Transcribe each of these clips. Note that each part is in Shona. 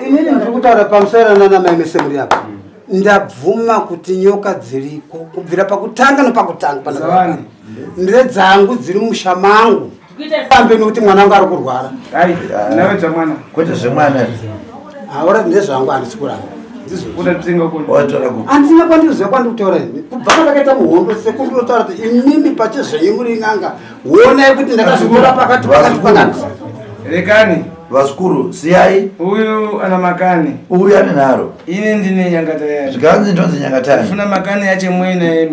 Inini ndiri kutaura pamusoro nana mai mese muri apa. Ndabvuma kuti nyoka dziriko kubvira pakutanga nepakutanga Zawani. Ndedzangu dziri musha mangu. Pambe nekuti mwana wangu ari kurwara. Ai, nawedza mwana. Kwete zvemwana. Haura ndezvangu handisi kuramba. Ndizvo. Udatsenga koni. Watora ku. Handina kwandiriziva kwandikutora ini. Kubva pandakaita muhondo sekuru ndinotaura kuti imimi pachezvenyu muri n'anga. Honai kuti ndakazvitora pakati pakati pakati. Rekani. Vazukuru siyai. Uyu ana makani. Uyu ane nharo. Ini ndine nyangatayani. Zvikanzi ndonzi nyangatayani. Funa makani yache mwene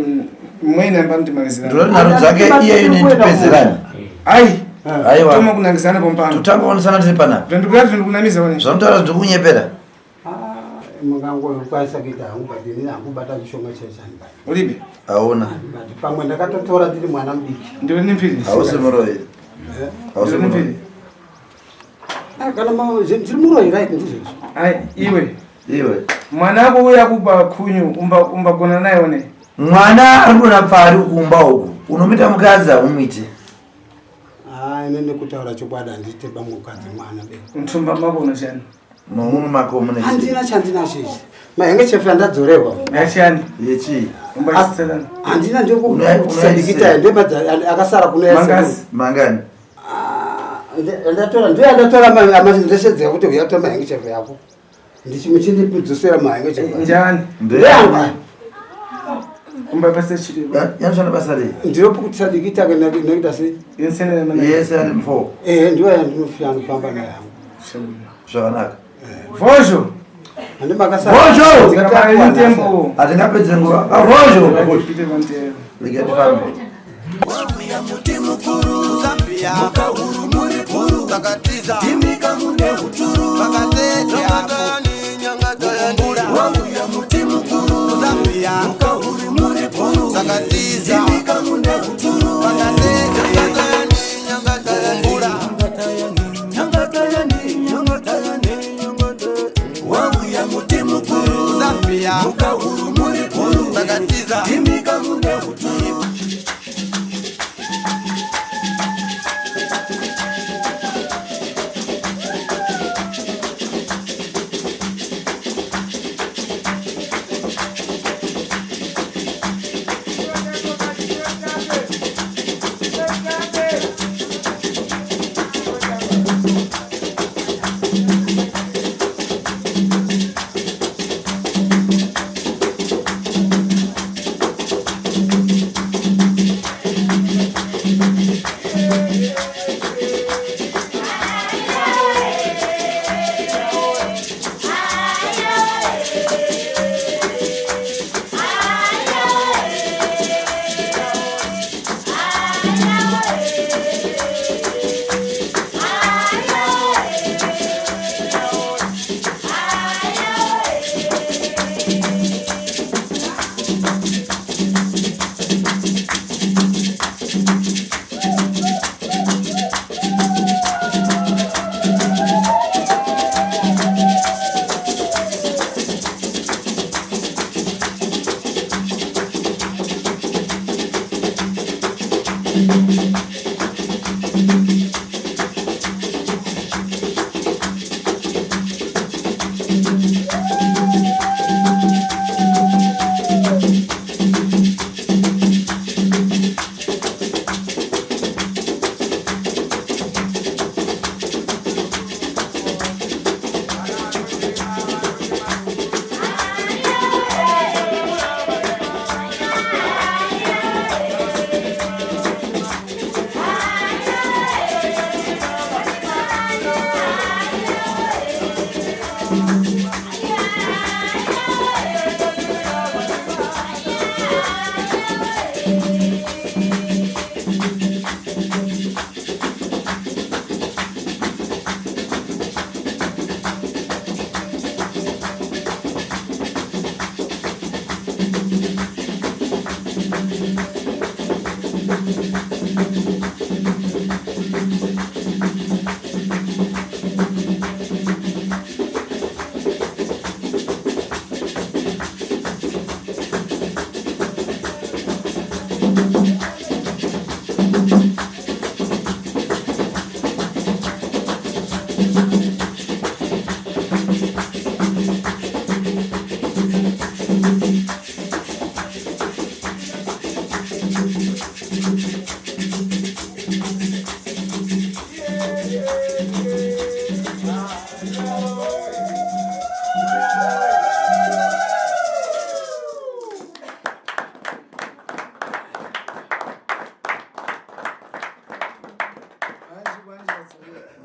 mwene ambanditimalizira. Ndinoti nharo dzake iye ine ndipedzerani. Ai. Aiwa. Toma kunangisana pompano. Totanga kuonesana tiri panapa. Zvandikuya zvindikunamisa wone. Zvanotaura zvindikunyepera. Mungangokwanisa kuita hangu but inini handikubata chishoma chechanibata. Ulipi? Hauna. But pamwe ndakatotora ndiri mwana mudiki. Ndiwe nemphiri. Hausi muroyi. Hausi Ndiwe muroyi. nemphiri. Ah, kana ndiri muroyi right ndizvozvo. Ai, iwe. Iwe. Mwana wako uya kupa kunyu umba umbagona naye one. Mwana ari kuona pfari kumba uku. Unomuita mukadzi haumuite. Ah, ini nekutaura chokwadi handiite bamukadzi mwana be. Mthumba mako unoshanda. Mumwe mako mune chii? Handina chandinacho ichi. Mahengechefu andadzorerwa. Yachani. Yechii? Umbachitselana. Handina Unoisira. ndekusadikita ndebadza akasara kuno yese. Mangazi. Mangani? Ndatora ndiyo yandatora ndeshedzera kuti uyatora mahengechefu yako. Ndichimuchindidzosera mahengechefu. Njani. Ndeyangu. Umba pase chiri. Yanoshanda basa rei? Ndinopukutisadikita nekuita sei? Insenera mana. Yese ari mfo. Ehe ndiyo yandinofika ndofamba nayo yangu. Zvakanaka. Vozho. Handi makasara. Vozho! Tikapara tempo. Hatingapedze nguva. Ah, Vozho! Pite pamtero. Rega tifambe.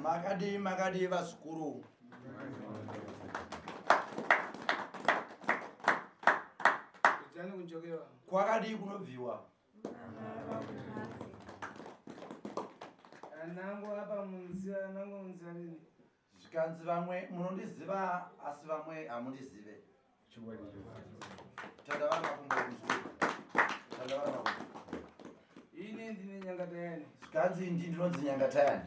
Makadii makadii vazukuru. Kwakadii kunobviwa? Zvikanzi vamwe munondiziva asi vamwe hamundizive. Tandavara makumbo muzukuru. Tandavara makumbo. Ini ndine Nyangatayani. Zvikanzi ndi ndinonzi Nyangatayani.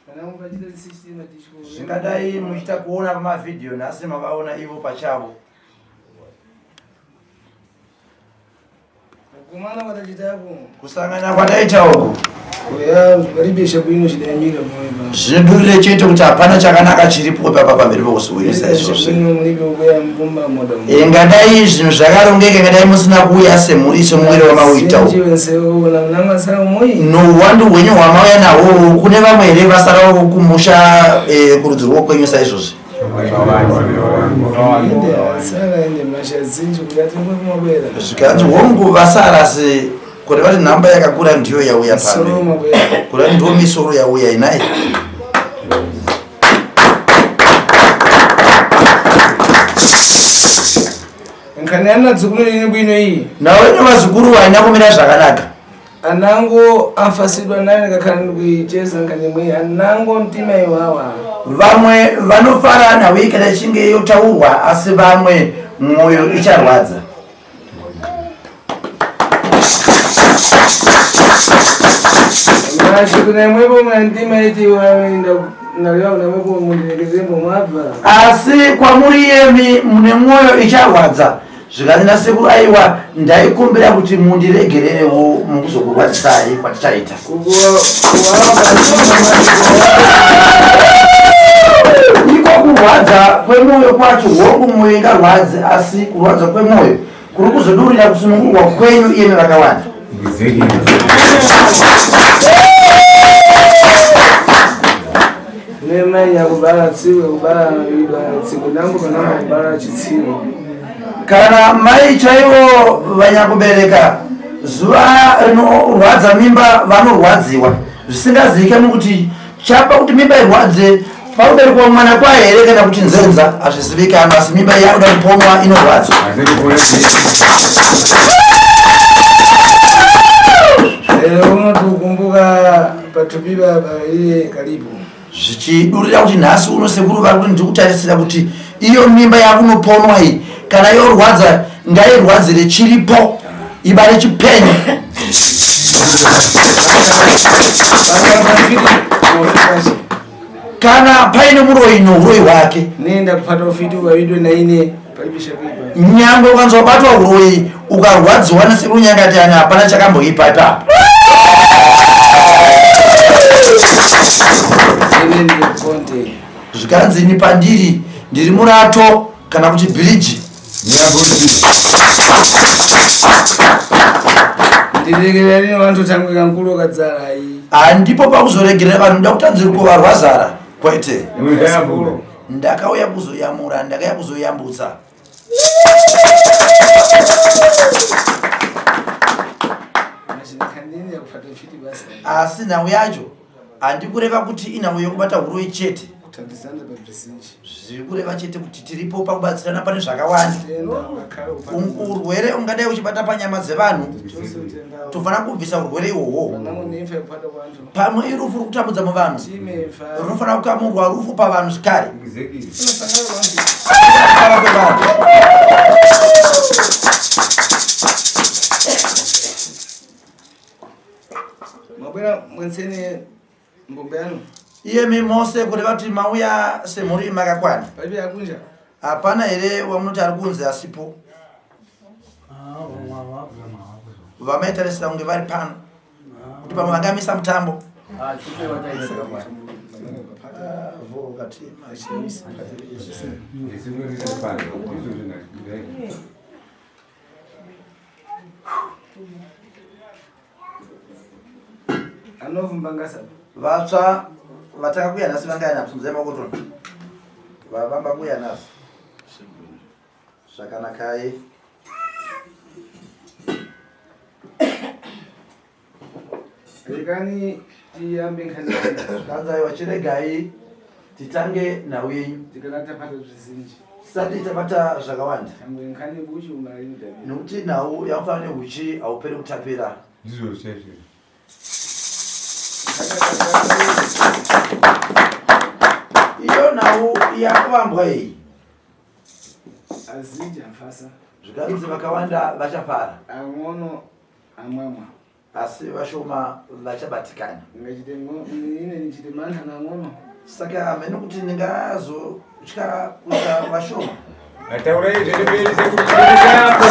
Kana mungachita 16 matishko. Zvingadai muchiita kuona pamavhidhiyo nhasi mavaona ivo pachavo. Kumana kwatachitako. Kusangana kwataita uku. Kuya palibe chabwino chidayamika pamwe pa. Zvinodurire chete kuti hapana chakanaka chiripo papa pamberi pokuzouyisa izvozvo. Chabwino mulibe kuya mbumba moda. Ingadai zvinhu zvakarongeka ingadai musina kuuya semhuri semuviri wamauita uku. Sinjiwenseona namasara moyi. Nouwandu hwenyu hwamauya nahwo kune vamwe here vasarawo kumusha eh, kurudzi rwokwenyu saizvozvi? Inde asara inde masha zinji kudati mwe kumabwera. Zvikanzi hongu vasara asi kureva kuti nhamba yakakura ndiyo yauya Soro pano. mabwera. Kureva ndiwo misoro yauya inai. Nkani ana dzukuru ini bwino iyi. Nawenyu vazukuru haina kumira zvakanaka. Anango afasidwa naye ndikakhala ndikuicheza nkani mwe anango mtima iwawa. Vamwe vanofara nhau iyi kana ichinge yotaurwa asi vamwe mwoyo icharwadza. Mashi kuna imwepo muna mtima iti iwawa ndalira kuna imwepo mundilekezembo mwabva. Asi kwamuri yemi mune mwoyo icharwadza. Zvikanzi nasekuru aiwa ndaikumbira kuti mundiregererewo mukuzokurwadzisai kwatichaita. Iko kurwadza kwemwoyo kwacho hongu mwoyo ingarwadze asi kurwadza kwemwoyo kuri kuzodurira kusunungurwa kwenyu iyemi vakawanda. Nemanya kubala tsiwe kubala idwa tsiku nangu pananga kubala chitsiru. Kana mai chaivo vanyakubereka zuva rinorwadza mimba vanorwadziwa zvisingazivikanwi kuti chapa kuti mimba irwadze pakuberekwa mwana kwayo here kana kuti nzenza hazvizivikanwi asi mimba yakuda kuponwa inorwadza. Lero uno tikukumbuka pathupi baba iye kalipo. Zvichidurira kuti nhasi uno sekuru vari kuti ndiri kutarisira kuti iyo mimba yakunoponwa iyi kana yorwadza ngairwadzire chiripo ibare chipenyu. Kana paine muroyi nouroyi hwake. Nenda kupata ufiti ukaidwe naine palibe chakuipa. Nyangwe ukanzi wabatwa uroyi ukarwadziwa nasekuru Nyangatayani hapana chakamboipa ipapo. Ine ndikonde. Zvikanzi ini pandiri ndiri murato kana kuti bhiriji. Ndirekerera lino vantu tangwe kankulu kadzala iyi. Handipo pakuzoregerera vanhu nda kutanzi rukova rwazara kwete. Ndakauya kuzoyamura ndakauya kuzoyambutsa. Machinakandini yakupata ufiti basa. Asi nhau yacho handikureva kuti inhau yekubata huroyi chete. Kutandizana pabhizinji. Zviri kureva chete kuti tiripo pakubatsirana pane zvakawanda. Tenda wakhala kupata. Urwere ungadai uchibata panyama dzevanhu Chose utendawo. tofanira kubvisa urwere ihwohwo. Panango neimfa yakupata kwantu. Pamwe irufu ruri kutambudza muvanhu Time imfa. runofanira kukamurwa rufu pavanhu zvekare. Unosangana vantu. Kufara kwevanhu. Mabwera mwensene mbombe yanu. Iyemi mose kureva kuti mauya semhuri makakwana. Palibe yakunja. Hapana here wamunoti ari kunze asipo vamaitarisira kunge vari pano kuti pamwe vangamisa mutambo. Anovumba ngasapa. Vatsva Vatanga kuuya nhasi vangani apa? Simudzai maoko tona. Vavamba kuuya nhasi. Zvakanakai. Rekani tiyambe nkhani. Zvikanzi aiwa chiregai titange nhau yenyu. Tikana tapata zvizinji. Tisati tabata zvakawanda. Changwe nkhani buchi unarini David. Nokuti nhau yamufanana nehuchi hauperi kutapira. Ndizvo chaizvo. Iyo nhau yakuvambwa iyi. Azinji afasa. Zvikanzi vakawanda vachafara. Ang'ono amwamwa. Asi vashoma vachabatikana. Ngachite ine nichite mantha nang'ono. Saka hameno kuti ndingazotya kuita vashoma. Ataurai zviri mberi sekuru chiri chako.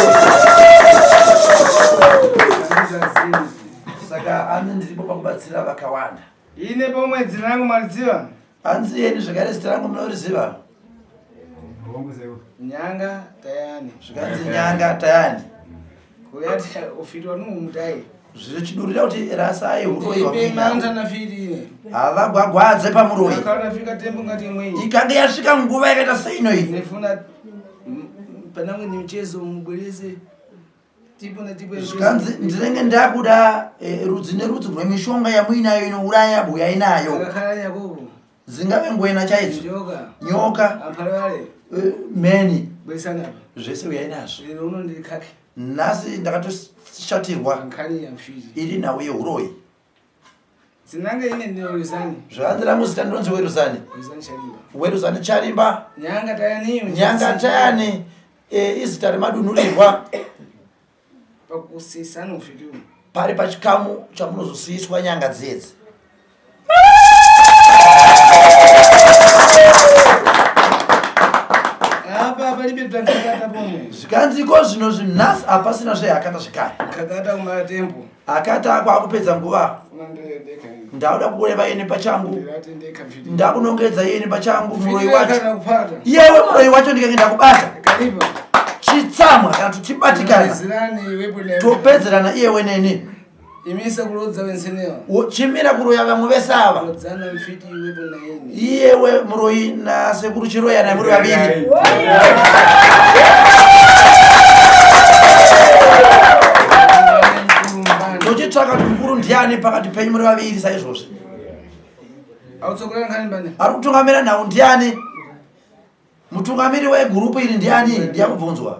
Saka anzi ndiripo pakubatsira vakawanda. Ine pomwe dzina rangu mariziva? Anzi yeni zvekare zita rangu munoriziva? Nyanga Tayani. Zvikanzi Nyanga Tayani. Kuyati ufitwa nuumutai. Zvichidurira kuti rasai huroyi Ipe manta nafirine. Havagwagwadze pamuroyi. Akaona fika tembo ngati imweni. Ikange yasvika nguva yakaita seino iyi. Nefuna panangu ni mchezo mubwereze. Tipo na tipo. Zvikanzi ndinenge ndakuda eh, rudzi nerudzi rwemishonga yamuinayo inouraya bhuya inayo. Akakhala Yakobo. Dzingave ngwena chaidzo. Nyoka. Nyoka. Amphalewale. Eh, mheni. Bweresana apa. Zvese uyai nazvo. Lero uno ndiri khaki. Nhasi ndakatoshatirwa. Nkhani ya mfiti. Iri nhau yehuroyi. Dzinange ine ndine Weruzani. Zvakanzi rangu zita ndinonzi Weruzani. Weruzani Charimba. Weruzani Charimba. Nyanga Tayani. Nyanga Tayani. E, izita remadunhurirwa. Pakusisana ufiti umu. Pari pachikamu chamunozosiyiswa nyanga dzedzi. Apa palibe bzakakata pomwe. Zvikanzi iko zvino zvinhu nhasi hapasina zvehakata zvekare. Kakata kumara tembo. Akati kwakupedza nguva. Ndakuda kureva ini pachangu. Ndakunongedza ini pachangu muroyi wacho. Iyewe muroyi wacho ndikange ndakubata. Chitsamwa kana kuti chibatikana. Topedzerana iyewe neni. Imisa kurodza wensenewa. Chimira kuroya vamwe vese ava. Rodzana mfiti iwepo naini. Iyewe muroyi nasekuru chiroya naye muri vaviri. Tochitsvaka kuti mukuru ndiani pakati penyu muri vaviri saizvozvi. Ari kutungamira nhau ndiani? Mutungamiri wegurupu iri ndiani? Ndiyakubvunzwa.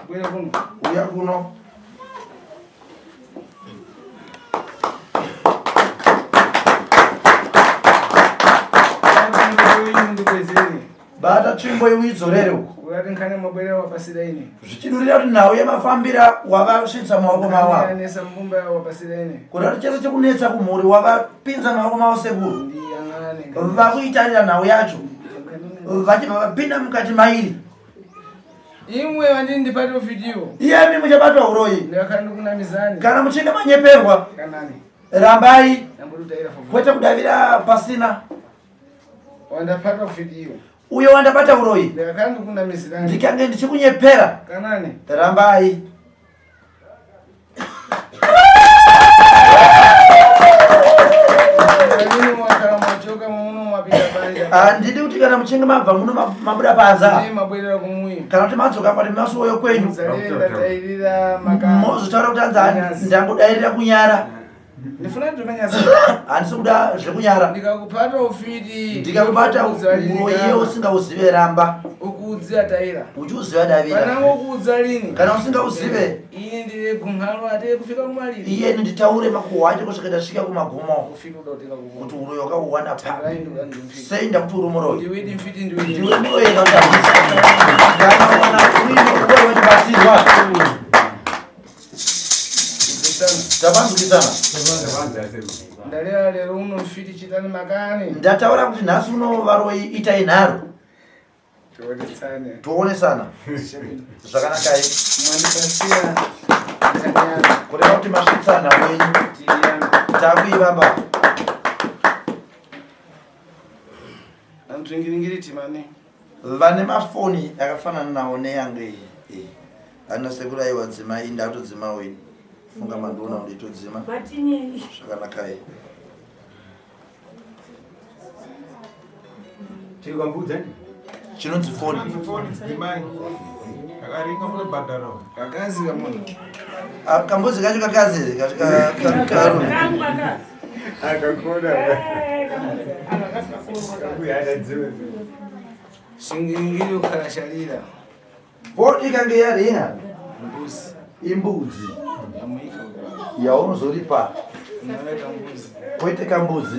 Uya kuno. Bata tsvimbo iwe uidzorere uko. Zvichidurira kuti nhau yemafambira wavasvitsa maoko mavo ava. Kuda kuti chese chekunetsa kumhuri wavapinza maoko mavo sekuru. Vakuitarira nhau yacho vachibva vapinda mukati mairi. Imwe vandini ndipate video. Iyemi muchabatwa uroyi. Ndakhandikunamizani. Kana muchinge manyeperwa. Kanani. Rambai. Ndambototaira for. Kwete kudavira pasina. Wandapata video. Uyo wandabata uroyi. Ndakhandikunamizani. Ndikange ndichikunyepera. Kanani. Rambai. Handidi kuti kana muchinge mabva muno mabuda panza kana kuti madzoka kwati masuwoyo kwenyu mozotaura kuti anzi ndangodairira kunyara ndifuna nditomenya handisi kuda zvekunyara ndikakupata ufiti ndikakubata uroiye usingauzive ramba ukuudzira taira uchiuziva davira kana ukuudza lini kana usingauzive iye ndire gumharo ate kufika kumaliri iye nditaure makuhwa acho kusvika ndasvika kumagumo ufiti uda kutenga kumo kuti uroyi wakauwana pa Rai ndoda ndimfiti sei ndakuti uri muroyi ndiwe ndimfiti ndiwe ndiwe muroyi kana uine uroyi wachibatsirwa Tapanzwisisana. Ndalera lero uno mfiti chitani makani. Ndataura kuti nhasi uno varoyi itai nharo. Tionesane. Toonesana. Zvakanakai. Mwandipasira. Kureva kuti masvitsana wenyu. Takuivamba. Anzvingiringiri timane. Vane mafoni akafanana nawo neyangu iyi. Ana sekuru aiwa dzimai ndakutodzimawo ini. Funga mandiona nditodzima. Zvakanakai. Chiri kwambudza ndi? Chinonzi foni. Foni dzimai. Akaringa munobhadhara. Kakazi kamunhu. Ah, kambudzi kacho kakazi here? Karume. Akakona. Kambuya adadziwe. Shingingiri ukhala shalira. Foni ikange yaringa Mbuzi. Imbudzi. Amuika ukala. Yaunozoripa. Unaleta mbuzi. Kwete kambudzi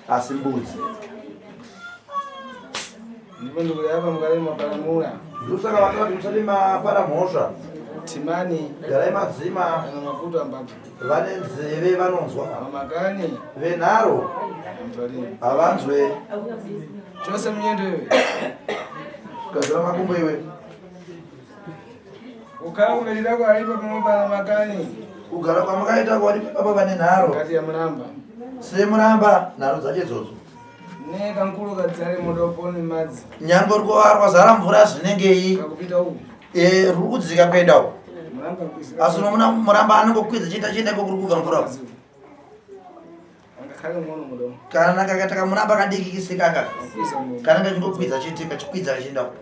asi mbudzi. Ndipo ndikuyapa mukale mapalamula. Ndosaka vakati musati mapara mhosva. Timani. Garai madzima. Kana makutu ambabvu. Vane nzeve vanonzwa. Vamakani. Venharo Amtwalini. havanzwe. Chose mnyendo iwe. Gadzira makumbo iwe. Ukhala kumelirako alipo pamwe pana makani. Kugara kwamakaita kwari baba vane nharo. Kati ya mulamba. Semuramba nharo dzacho idzodzo. Ne kankulu kadzale modoponi madzi. Nyangwe rukova rwazara mvura zvinengei. Kakupita uku. Eh, ruri kudzika kuenda uku. Mulamba kuisira. Asi unomuna muramba anongokwidza chienda chienda iko kuri kubva mvura uku. Angakhale ng'ono mudomo. Kana kakaita kamuramba kadiki kisikaka. Kuiza mudomo. Kana kachingokwidza chete kachikwidza kachienda uku.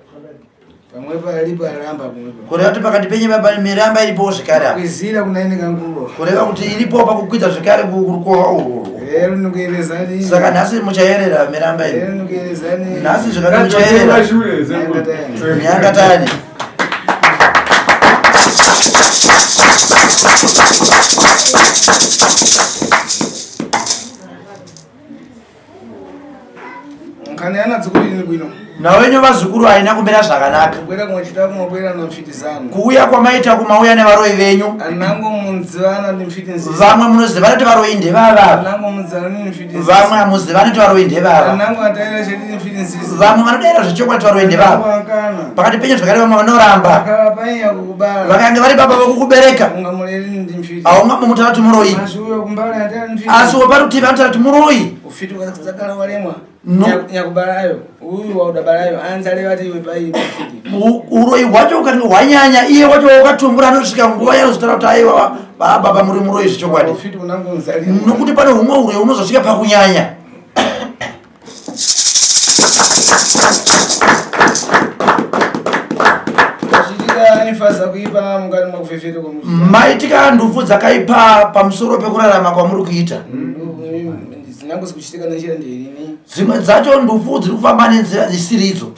Pamwepo alipo alamba pamwepo. Kureva kuti pakati penyu baba miramba iripowo zvekare apa. Kwizira kuna ine kangulo. Kureva kuti iripo pakukwidza zvekare kurukova urwu. Lero ndikuyerezani. Saka nhasi muchayerera miramba Lero iyi. ndikuyerezani. Nhasi zvekare muchayerera. Shure sekuru. Nyangatani. Nkhani yana dzikulu ini bwino. Nawenyu vazukuru haina kumira zvakanaka. Kubwera kumwachita kumabwera na mfiti zanu. Kuuya kwamaita kumauya nevaroyi venyu. Anango munzivana ndi mfiti nzizi. Vamwe munozivana kuti varoyi ndevava. Anango munzivana ndi mfiti nzizi. Vamwe hamuzivani kuti varoyi ndevava. Anango ataira chete ndi mfiti nzizi. Vamwe vanodaira zvechokwadi kuti varoyi ndevava. Akana. Pakati penyu zvakare vamwe vanoramba. Akala paiya kukubala. Vakange vari baba vokukubereka. Ungamuleli ndi mfiti. Haungamumutaura kuti muroyi. Asi uyo kumbali ataya mfiti. Asi weparutivi anotaura kuti muroyi. Ufiti ukadzakala walemwa. No. Nyakubalayo. Uyu waudabalayo. Anzale vati iwe pai mfiti. Uroyi hwacho ukange hwanyanya iye wacho wakatumbura anosvika nguva yanozotaura kuti aiwa baba muri muroyi zvechokwadi. Ufiti unangonzalira. Nokuti pane humwe uroyi hunozosvika pakunyanya. Chitika imfa zakuipa mukati mwakufefete kwamuchita. Maitika ndufu dzakaipa pamusoro pekurarama kwamuri kuita. Zinango zikuchitika nenjira ndeirini. Dzimwe dzacho ndufu dziri kufamba nenzira dzisiri idzo.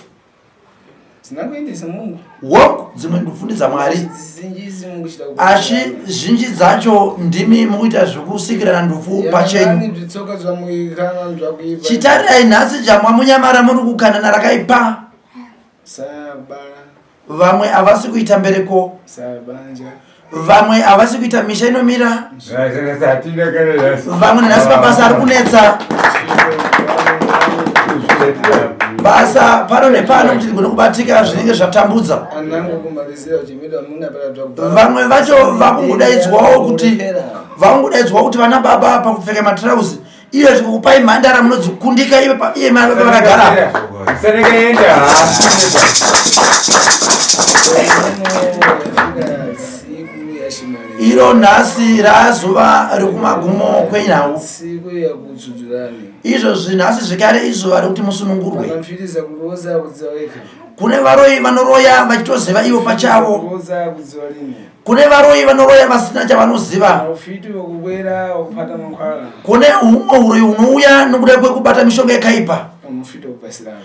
Zinangoendesa Mungu. Wongu dzimwe ndufu ndedzamwari. Zinji zimunguchita Asi zhinji dzacho ndimi mukuita zvekusikirana ndufu pachenyu. Zvitsoka zvamuikana zvakuipa. Chitarirai nhasi jamwa munyamara muri kukanana rakaipa. Sabala, Vamwe havasi kuita mbereko. sabanja. Vamwe havasi kuita misha inomira. Hatina kana nhasi. Vamwe nanhasi mabasa ari kunetsa. Basa pano nepano kuti rigone kubatika zvinenge zvatambudza. Anango kumalizira uchimidwa muna pala zvakupa. Vamwe vacho vakungudaidzwawo kuti vakungudaidzwawo kuti vana baba pakupfeka matirauzi iyo zvikukupai mhandara munodzikundika iye iye mai baba vakagara. Sanakaenda. Siku yashimale. Iro nhasi razuva rekumagumo kwenhau. Siku yakutsudzurani. Izvozvi nhasi zvekare izuva rekuti musunungurwe. Vakamfitiza kuroza kudzaweka. Kune varoyi vanoroya vachitoziva ivo pachavo. Kuroza kudziwa lini. Kune varoyi vanoroya vasina chavanoziva. Ufiti wekubwera wakupata mankhwala. Kune humwe uroyi hunouya nokuda kwekubata mishonga yakaipa. Pamufiti wekupasirana.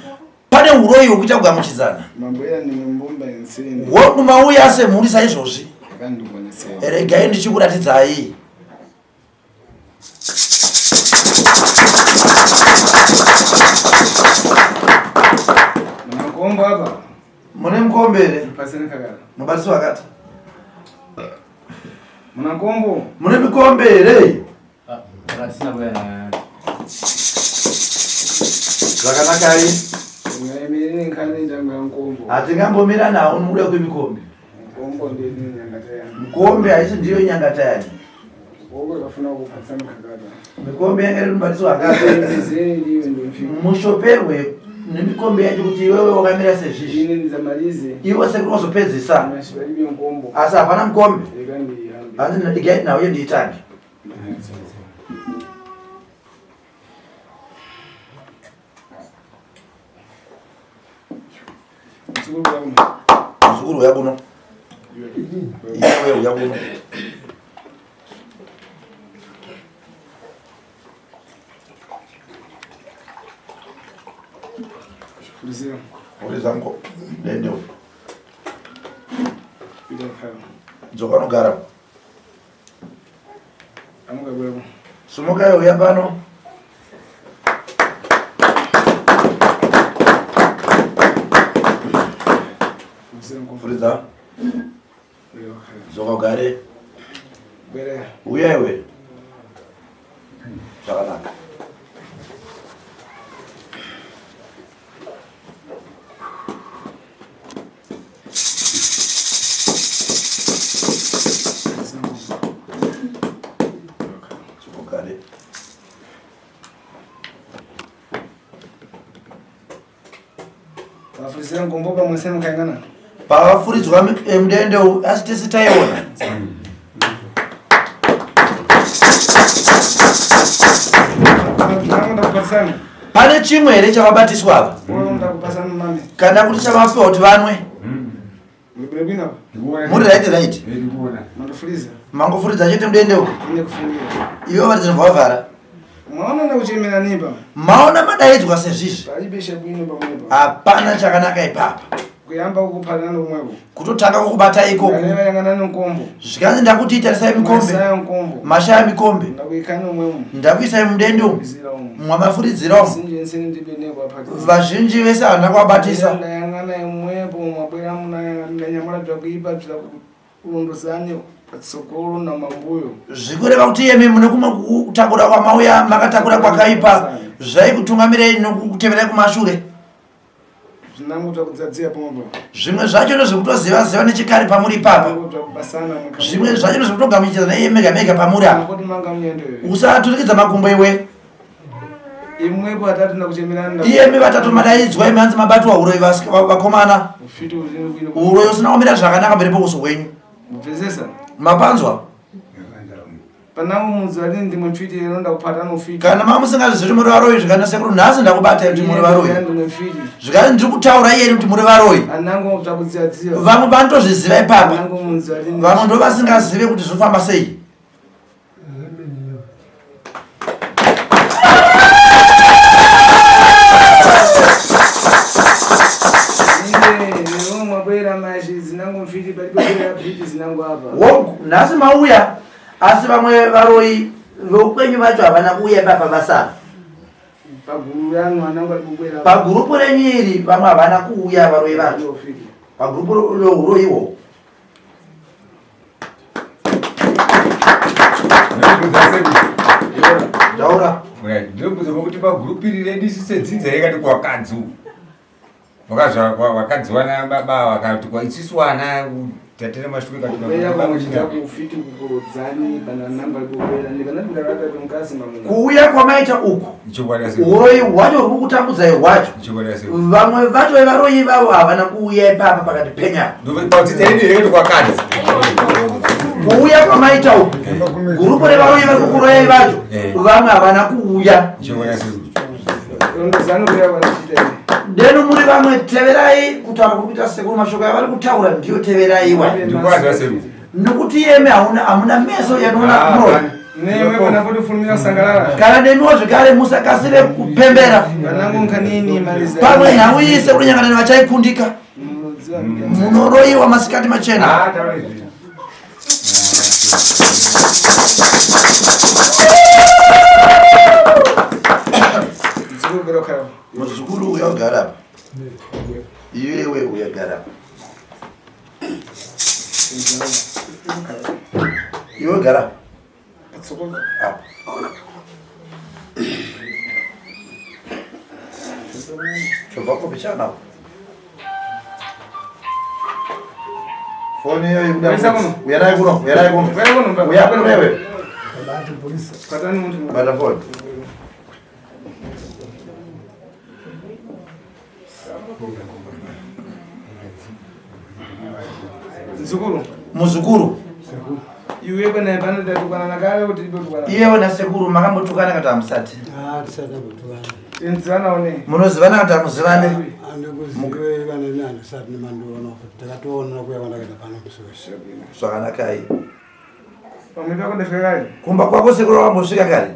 Pane uroyi hwekuita kugamuchidzana. Mabwera nemimbumba enseni. Hongu mauya semhuri saizvozvi. Yakandikuonesera. Regai ndichikuratidzai. Munakombo apa. Mune mukombe here? Pasina kakala. Mubatisi wakati. Munakombo. Mune mikombe here? Zvakanakai. Ungaemerere nkhani ndanga nkombo. Hatingambomira nawo nokuda kwemikombe. Nkombo ndini nyangataya. Mikombe haisi ndiyo nyangatayani. Woko kafuna kupatsa mukakata. Mikombe yanga iri mubatisi wakati. Zeni ndiwe ndomfika. Mushoperwe nemikombe yacho kuti iwewe wakamira sezvizvi. Ine ndizamalize. Iwe sekuru wazopedzisa. Mashibaribe nkombo. Asi hapana mukombe. Rega ndihambe. Hanzi ndigai nauye ndiitange. Muzukuru uya kuno. Iwe uya kuno. Furizira mko. Dende uyu. Dzoka unogara. Sumuka uya pano. Furidza. Dzoka ugare. Uya iwe. Zvakanaka. Dzoka ugare. Vafurisira ngombo pamwe semukaingana. Pavafuridzwa mudende uyu asi tese taiona. Pane chimwe here chavabatiswa ava kana kuti chavapiwa kuti vanwe? Muri right right. Mangofuridza chete mudende uyu. Ivo vari dzinobva vavhara. Maona madaidzwa sezvizvi. Hapana chakanaka ipapa. Kutotanga kukubata ikoko. Zvikanzi ndakuti tarisai mikombe. Mashaya mikombe. Ndakuisai mudende umu. Mwamafuridzira umu. Vazhinji vese havana kuvabatisa. Zvikureva kuti iyemi mune kumwe kutakura kwamauya makatakura kwakaipa zvaikutungamirai nokuteverai kumashure. Zvimwe zvacho ndozvekutoziva ziva nechekare pamuri ipapa. Zvimwe zvacho ndozvekutogamuchira naiye mega mega pamuri apa. Usaturikidza makumbo iwe. Iyemi vatatu madaidzwa imi hanzi mabatwa huroyi vakomana. Huroyi usina kumira zvakanaka mberi pouso hwenyu. Mapanzwa? Kana mamusingazvizivi kuti muri varoyi zvikana sekuru nhasi ndakubatai kuti muri varoyi. Zvikana ndiri kutaura iyeni kuti muri varoyi. Vamwe vanotozviziva ipapa. Vamwe ndovasingazive kuti zvinofamba sei. Nhasi mauya asi vamwe varoyi veupenyu vacho havana kuuya ipapa vasara pagurupu renyu iri vamwe havana kuuya varoyi vacho pagurupu reuroyi ihwohwo. Taura. Ndinobvunza kuti pagurupu iri redu isu sedzinza rekati kwakadzi wakadzi wana baba vakati kwa isusu wana tate nemashure kuuya kwamaita uku uroyi hwacho huri kukutambudzai hwacho vamwe vacho vevaroyi ivavo havana kuuya ipapa pakati penya kuuya kwamaita uku gurupu revaroyi vari kukuroyai vacho vamwe havana kuuya. Deno muri vamwe teverai kutaura kuri kuita sekuru mashoko avari kutaura ndiyo teveraiwa nokuti iyemi hamuna meso yanoona muroyi. Kana nemiwo zvekare musakasire kupembera. Pamwe nhau iyi sekuru Nyangatani vachaikundika. Munoroyiwa masikati machena. Muzukuru uya ugara apa. Iwewe uya gara apa. Iwe gara apa. Chobva kupi chana? Foni iyo ikuda. Uya naye kuno, uya naye kuno. Uya kuno iwe. Bata foni. Muzukuru. Muzukuru. Iwe kana pano tatukana nakare kuti ibe tukana. Iyewe nasekuru makambotukana kana hamusati? Ah, tisati tambotukana. Tinzivana one. Munozivana kana hamuzivane? Andikuzive kana nani. Handisati nemandiona futi ndakatoonera kuya kwandakaita pano musi wese. Zvakanakai. Pamwe pako ndafika kare. Kumba kwako sekuru wambosvika kare?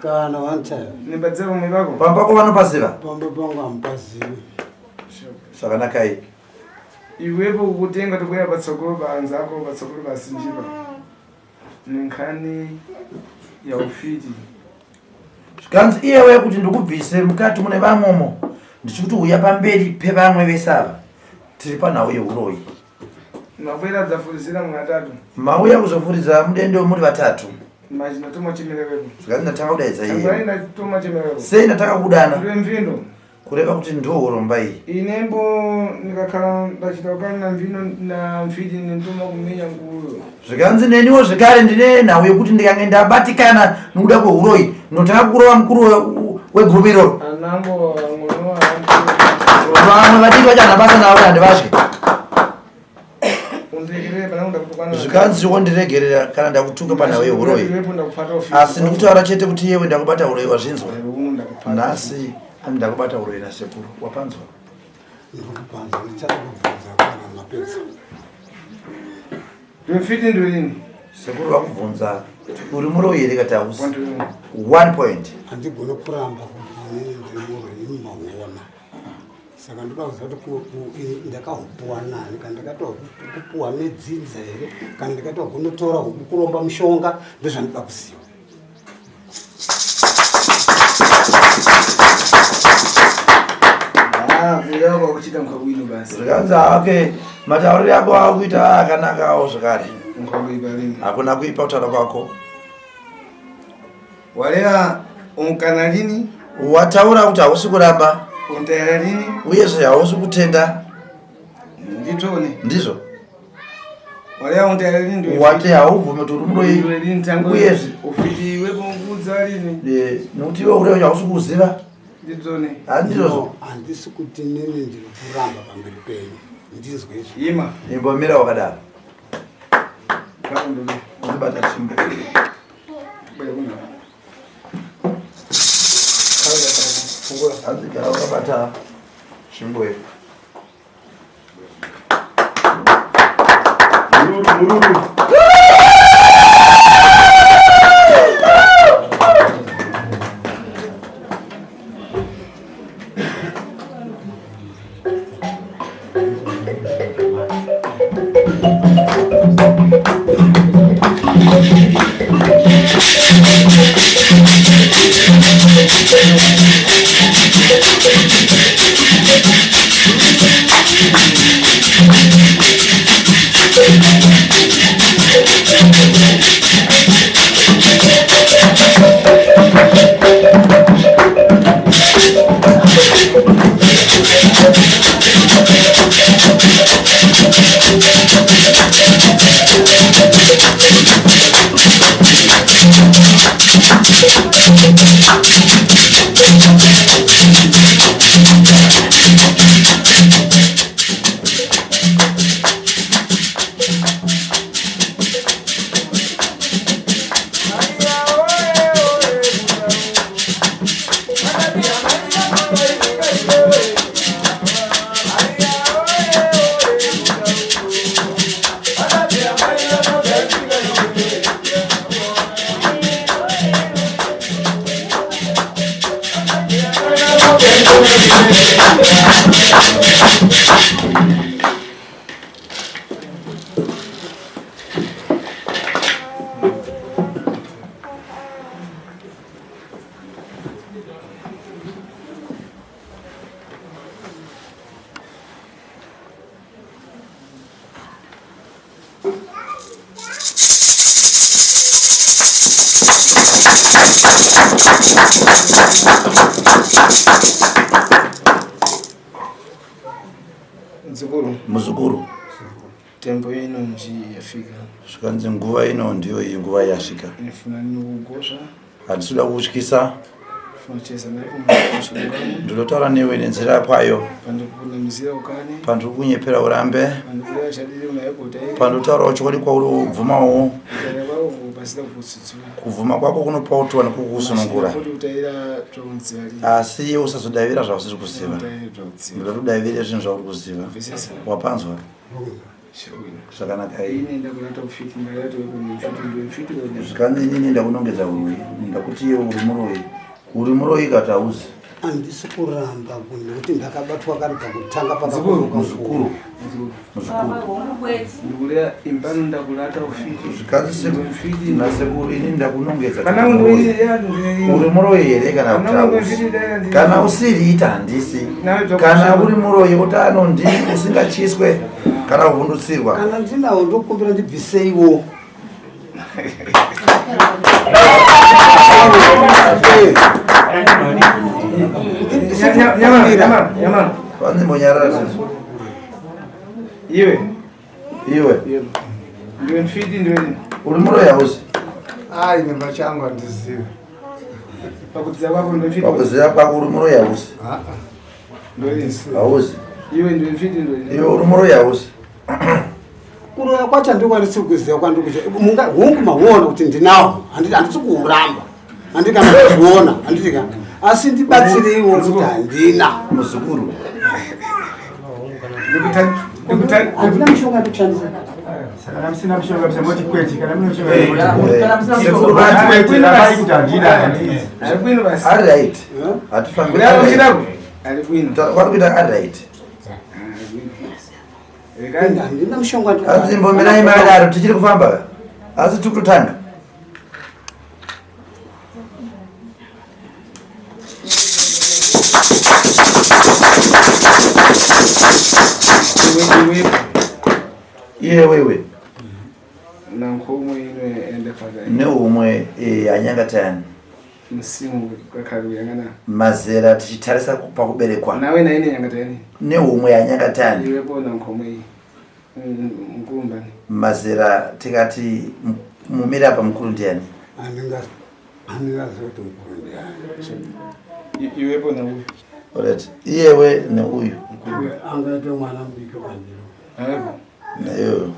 Kana one time. Nibatsira pamwe pako. Pamba pako vanopaziva? Pamba pangu hamupazivi. Zvakanakai. Iwepo kutenga tokuya patsogolo paanzako patsogolo pasinjipa. Nenkhani ya ufiti. Zvikanzi iyewe kuti ndikubvise mukati mune vamwemo ndichikuti uya pamberi pevamwe vese ava tiri panhau yeuroyi. Mabwera dzafurizira muna tatu. Mauya kuzofuridza mudende muri vatatu. Maji natuma chimerewepo. Zvikanzi ndatanga kudaidza iye. Angwai natuma chimerewepo. Sei ndatanga kudana? Ndiwe mvindo. Kureva kuti ndiwo uromba iyi. Inembo ndikakhala ndachita ukali na mvino na mfiti nentuma kumenya nguyo. Zvikanzi neniwo zvekare ndine nhau yekuti ndikange ndabatikana nokuda kweuroyi ndinotanga kurova mukuru wegroup iroro. Anambo ngono Vamwe vadiki vacho handina basa navo handivatye. Undiregerere pana ndakutukana. Zvikanzi wondiregerera kana ndakutuka panhau yeuroyi. Iwepo ndakupata ufiti. Asi ndikutaura chete kuti iyewe ndakubata uroyi wazvinzwa. Ndakupata. Nhasi ndakubata uroyi nasekuru wapanzwa. Ndikupanza ndichada kubvunza kana mapedza. Ndiwe mfiti ndiwe nini? Sekuru vakubvunza uri muroyi here kati hausi. One One point. Handigone kuramba kuti inini ndiri muroyi imi maona. Saka ndoda kuziva kuti ndakahupuwa nani kana ndakatoa kupuwa nedzinza here kana ndakatoa kunotora huku kuromba mushonga ndozvandinoda kuziva. Ah, kuya kwakuchita mkabwino basi. Zvikanzi okay matauriro ako akuita akanakawo zvekare. Mkabwino lini. Hakuna kuipa kutaura kwako. Walera unkana lini? Wataura kuti hausi kuramba. Untayara lini? Uyezve hausi kutenda. Nditone. Ndizvo. Walera untayara lini ndiwe. Wati haubvumi kuti uri muroyi. Ndiwe lini tangu. Uyezve Ufiti iwepo ngudza lini? Nokuti iwe uroyi hausi kuziva. Nditone. Handizvozvo. No, handisi kuti nini ndiri kuramba pamberi penyu. Ndizwe izvi. Ima. Imbomira wakadaro. Kakundume. Undibata chimbo. Bwera kuna. Fungura. Hanzi gara wakabata chimbo iyo. Mururu, mururu. Mzukuru. Muzukuru. Tembo ino nji yafika. Zvikanzi nguva ino ndiyo iyi nguva yasvika. Nifuna nukugosha. Handisi kuda kukutyisa. Funa cheza naye kumashonga. Ndinotaura newe nenzira kwayo. Pandikunamizira ukane. Pandiri kunyepera urambe. Pandikuleva chadiri unaye kutaika. Pandinotaurawo chokwadi kwauri ubvumawo. Kutara kwako Vasida kutsutsura. Kubvuma kwako kunopa kuti uwane kukusunungura. Kuti utaira zvaunziva ri. Asi iwe usazodavira zvausiri kuziva. Utaire zvaunziva. Ndoda kuti udavire zvinhu zvauri kuziva. Bvisisa. Wapanzwa? Shawina. Zvakanaka iyi. Ine ndakulata ufiti ngalati wepo mfiti ndiwe mfiti wepo. Zvikanzi inini ndakunongedza uroyi. Ndakuti iwe uri muroyi. Uri muroyi kati hauzi. Handisi kuramba nekuti ndakabatwa kari pakutanga Muzukuru. pakakuruka Muzukuru. Muzukuru. Ndikulea impano ndakulata ufiti. Zvikanzi Mfiti. nasekuru inini ndakunongedza. kuti Kana uri muroyi. ungoiya Uri muroyi here kana kuti Kana hauzi? ungoifiti dai ndiri. Kana usiri ita handisi. Nawe Kana zvakushanda. uri muroyi utano ndini usingachiswe kana kuvhundutsirwa. Kana ndinawo ndokumbira ndibviseiwo. Nyamara, nyamara, nyamara. Vanzimbonyarara zvinhu. Iwe. Iwe. Ndiwe mfiti ndiwe. Uri muroyi hauzi? Ai, nyumba changu handizivi. Pakudziza kwako ndiwe mfiti. Pakuziva kwako uri muroyi hauzi? Ndiwe. Hauzi. Iwe ndiwe mfiti ndiwe. Iwe uri muroyi hauzi? Kuroya kwacho handikwanisi kuziva kwandikucha. Hungu mahuona kuti ndinawo, handisi kuuramba, handi kana kuzviona, handiti ka, asi ndibatsireiwo kuti handina. Muzukuru. Handina mishonga yandikushandisa. Kana musina mushonga musamboti kwete, kana mune mushonga Sekuru vati kwete, rambai kuti handina, handizi. Ari kwino basi. Ari right. Hatifambi. Kudaro uchidako? Ari kwino. Vari kuita ari right. Handina mishonga. Asi imbomirai makadaro tichiri kufamba ka? Asi tiri kutotanga. Iwe iwe. Iye wewe Nankhomwe ino ende paka. neumwe anyangatani Msimu kakhala kuyangana. mazera tichitarisa pakuberekwa Nawe na ine nyangatani. neumwe anyangatani Iwepo nankhomwe iyi. Mkumbani. mazera tikati mumire apa mukuru ndiani? Handingazivi kuti mukuru ndiani. Iwepo na uyu. Alright. Iyewe neuyu Angaite mwana mudiki kwandiri. Awepo. naiyoyo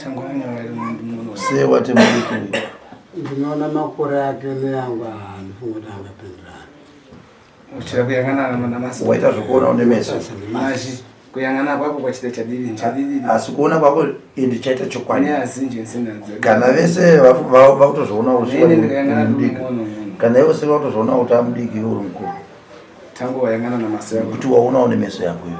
Tangwana nyawari munhu. sei wati mudiki uyu? Ndinoona makore ake neyangu, handifungi kuti angapindirana. Uchira kuyangana namasa. Waita zvekuona une meso. Mashi. Kuyangana kwako kwachita chadidi chadidi. Asi kuona kwako indi chaita chokwadi. Kune azinji nsinadzo. Kana vese vakutozviona kuti Nene ndikayangana mudiki. ndiri muono muno. Kana iwe seke vakutozviona kuti amudiki iwe uri mukuru. Tango wayangana namasa yako. Kuti waona une meso yako iwe.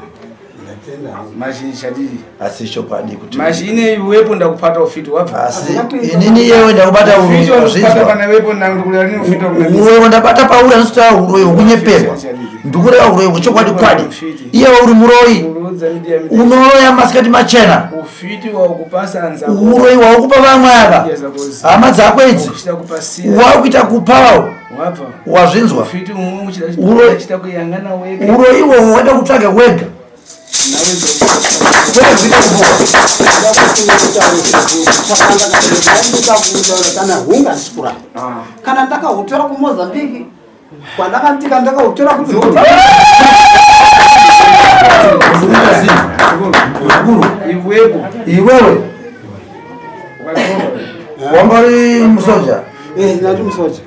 Ndatenda hangu. Mashi chadidi. Asi chokwadi kuti Mashi ine iwepo ndakupata ufiti wabva. Asi inini iyewe ndakubata Ufiti wakupata uzvinzwa. pana wepo ndakulira nini ufiti wakunamisa. Uroyi ndabata pauri anositaura uroyi hwekunyeperwa. Ndikureva uroyi hwechokwadi kwadi. Iyewe uri muroyi. Urudza midiya midiya. Unoroya masikati machena. Ufiti wakupasa anza. Uroyi waukupa vamwe ava. Hama dzako idzi. Uchida kupasira. Wakuita kupawo. Wabva. Wazvinzwa. Ufiti umwe uchida Uroyi- uchida kuyangana wega. Uroyi ihwohwo waida kutsvaga wega. Kwete kuita kupuwa. Kana hunga handisi kuramba, kana ndakautora kuMozambique kwandakatika ndakautora ku Muzukuru. Iwepo. Iwewe Ukatorwa. wanga uri musoja. Ndati musoja.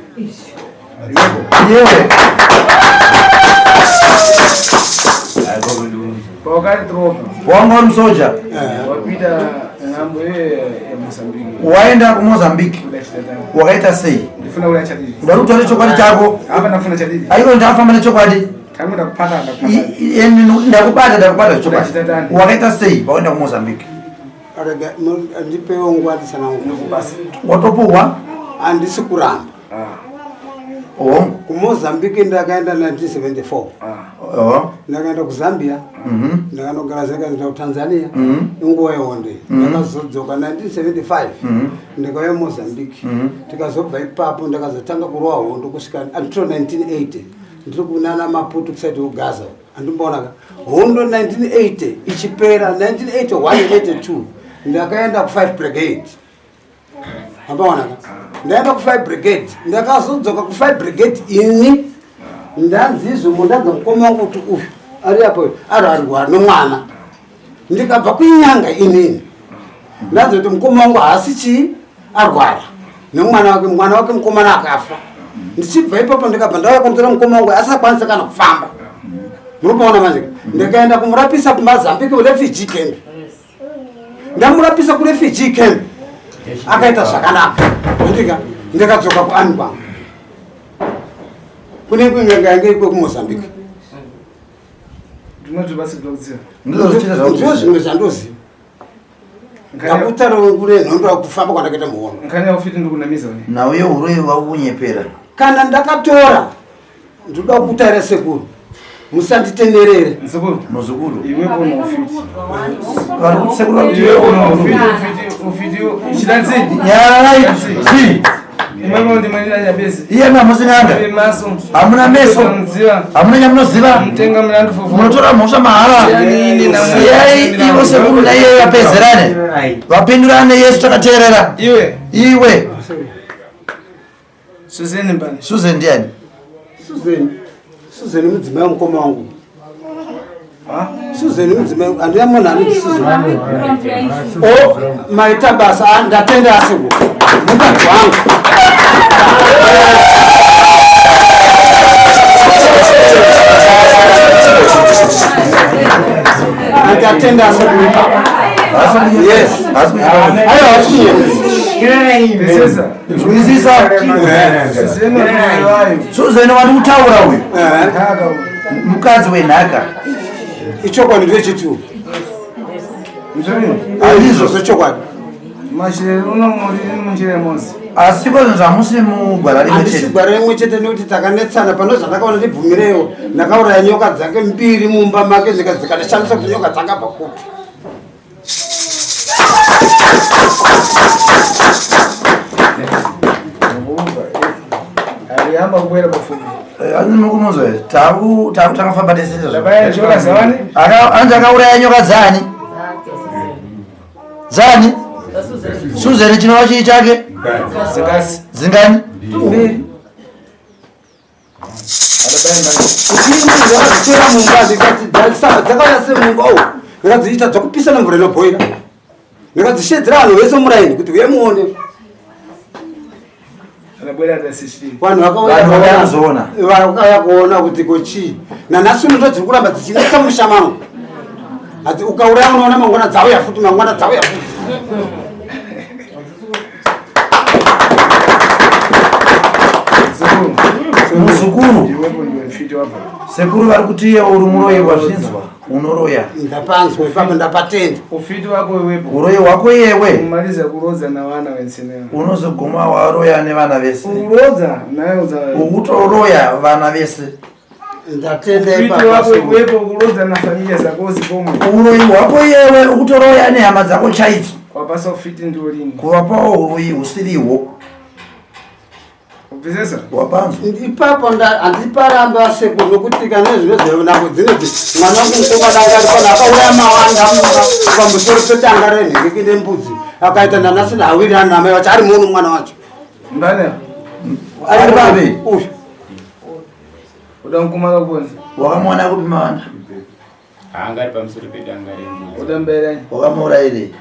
Iyewe Pawakatiropa. wanga uri musoja. Wapita ng'ambo iyo ya Mozambique. Waenda kuMozambique. Kudachita tano. Wakaita sei? Ndifuna kuda chadidi. Uda kutaura chokwadi chako. Apa ndafuna chadidi. Aiko ndafamba nechokwadi. Tangu ndakupata ndakupata. Ndakubata ndakubata chokwadi. Ndachita Wakaita sei pawaenda kuMozambique? Rega ndipewo nguva ndisanangu. Watopuhwa? Handisi kuramba. Hongu. KuMozambique ndakaenda 1974. Oho. Ndakaenda kuZambia. Ndakanogara zakaenda kuTanzania. Inguva yehondo iyi. Ndakazodzoka 1975. Ndakauya Mozambique. Tikazobva ipapo ndakazotanga kurwa hondo kusvika until 1980. Ndiri kunana Maputo kusati kuGaza. Handimboona ka. Hondo 1980 ichipera 1981 82 ndakaenda ku5 Brigade. Hambaona ka. Ndaenda ku5 Brigade. Ndakazodzoka ku5 Brigade ini ndanzizvo mundanza mukoma wangu kuti uyu ari apo ari arwa nomwana. Ndikabva kuinyanga inini. Ndanza kuti mukoma wangu haasi chii arwara. Nemwana wake, mwana wake mukomana akafa. Ndichibva ipapo ndikabva ndauya kumutora mukoma wangu asakwanisa kana kufamba. Munopaona manje? Ndikaenda kumurapisa kuMozambique refugee camp. Ndamurapisa kurefugee camp akaita zvakanaka. Ndika ndikadzoka kuarmy kwangu. Kune kunyange kwekuMozambique. Ndizvo zvimwe zvandoziva. Ndakutaura kune nhondo kufamba kwandakaita muhondo. Nhau yehuroyi vakunyepera. Kana ndakatora ndoda kutaura sekuru. Musanditemerere. Muzukuru. Iwe kona ufiti. Vari kuti sekuru vari kuti Iwe kona ufiti, ufiti, ufiti. Chidanzi. Nyararai. Zii. Imwe ndi mwana nyabezi. Iye mamusi n'anga. Iwe maso. Hamuna meso. Hamuna nyamunoziva. Mutenga mulandu fofo. Munotora mhosva mahara. Siyai ivo sekuru naiye vapedzerane. Vapindurane Yesu takateerera. Iwe. Iwe. Susan mbani. Susan ndiani? Susan. Susan mudzimai wemukoma wangu. Susan mudzimai handina munhu anonzi Susan. O maita basa ndatenda asekuru. Mukadzi wangu. Ndatenda asekuru. Yes. Aiwa Pesesa. Nzwisisa. Susan wandi kutaura uyu. Mukadzi wenhaka. Ichokwadi ndechitu. Handizvo zvechokwadi. Mashireri unomuri munjira mosi. Asi ko zvamusi mugwara rimwe Handisi chete. gwara rimwe chete nekuti takanetsana pane zvandakaona ndibvumirewo. Ndakauraya nyoka dzake mbiri mumba make zvikandishamisa kuti nyoka dzakabva kupi. Alihamba kubwera pafupi. Hanzi mukunonzwa here? Taku takafamba tese izvozvo. Ndabaya nyoka dzavani? Hanzi akauraya nyoka dzani? Dzani? Susan chinova chii chake? Zingasi. Zingani? Mbiri. Ndakadzitora mumba ndikati dzakauya semumba uwu ndikadziita dzakupisa nemvura inobhoira. Ndikadzishedzera vanhu vese muraini kuti uye muone. Vanhu Vanhu vakauya kuzoona. Vakauya kuona kuti ko chii. Nanhasi uno ndodziri kuramba dzichinetsa musha mangu. Ati ukauraya unoona mangwana dzauya futi mangwana dzauya futi. Muzukuru. Sekuru vari kuti iye uri muroyi wazvinzwa unoroya. Ndapanzwa ipapo ndapatenda. Ufiti wako iwepo. Uroyi hwako iyewe. Umaliza kurodza na vana wensenewa. Unozoguma waroya nevana vese. Kurodza nayo za. Ukutoroya vana vese. Ndatenda Ufiti wako iwepo kurodza na familia zako zipomwe. Uroyi hwako iyewe ukutoroya nehama dzako chaidzo. Wapasa ufiti ndio lini. Kuvapawo uroyi husirihwo. Ubvisesa? Wapanzwa. Ipapo handiparamba sekuru nokuti kana zvino nako dzinedzi mwana wangu mukomana anga ari pano akauraya mawanda mumba pamusoro petanga renhiriki nembudzi akaita nanhasi naawirana namai vacho ari muno mwana wacho. Mbane? Ari papi? Uyu. Uda mukomana kuona. Wakamuona kupi mawanda? Anga ari pamusoro pedanga rembudzi. Uda mbere. Wakamuurayirei?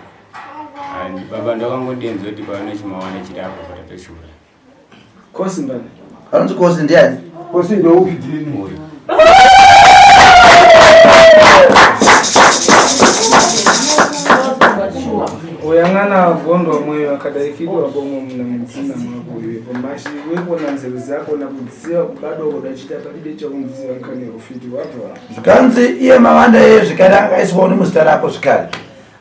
Baba ndakangodenzwa kuti pane chimawana chiri apo patatoshura. Kosi mbane. Anonzi Kosi ndiani? Kosi ndoupi? Uyu. Uyang'ana wagondwa mweyo akadaikidwa bomwe muna mudzina mwako iwepo mashi iwepo na nzeru zako na kudziva kubadwa kudachita palibe chakunziva nkhani ufiti wabva. Zvikanzi iye mawanda iye zvikare akaiswawo nemuzita rako zvikare.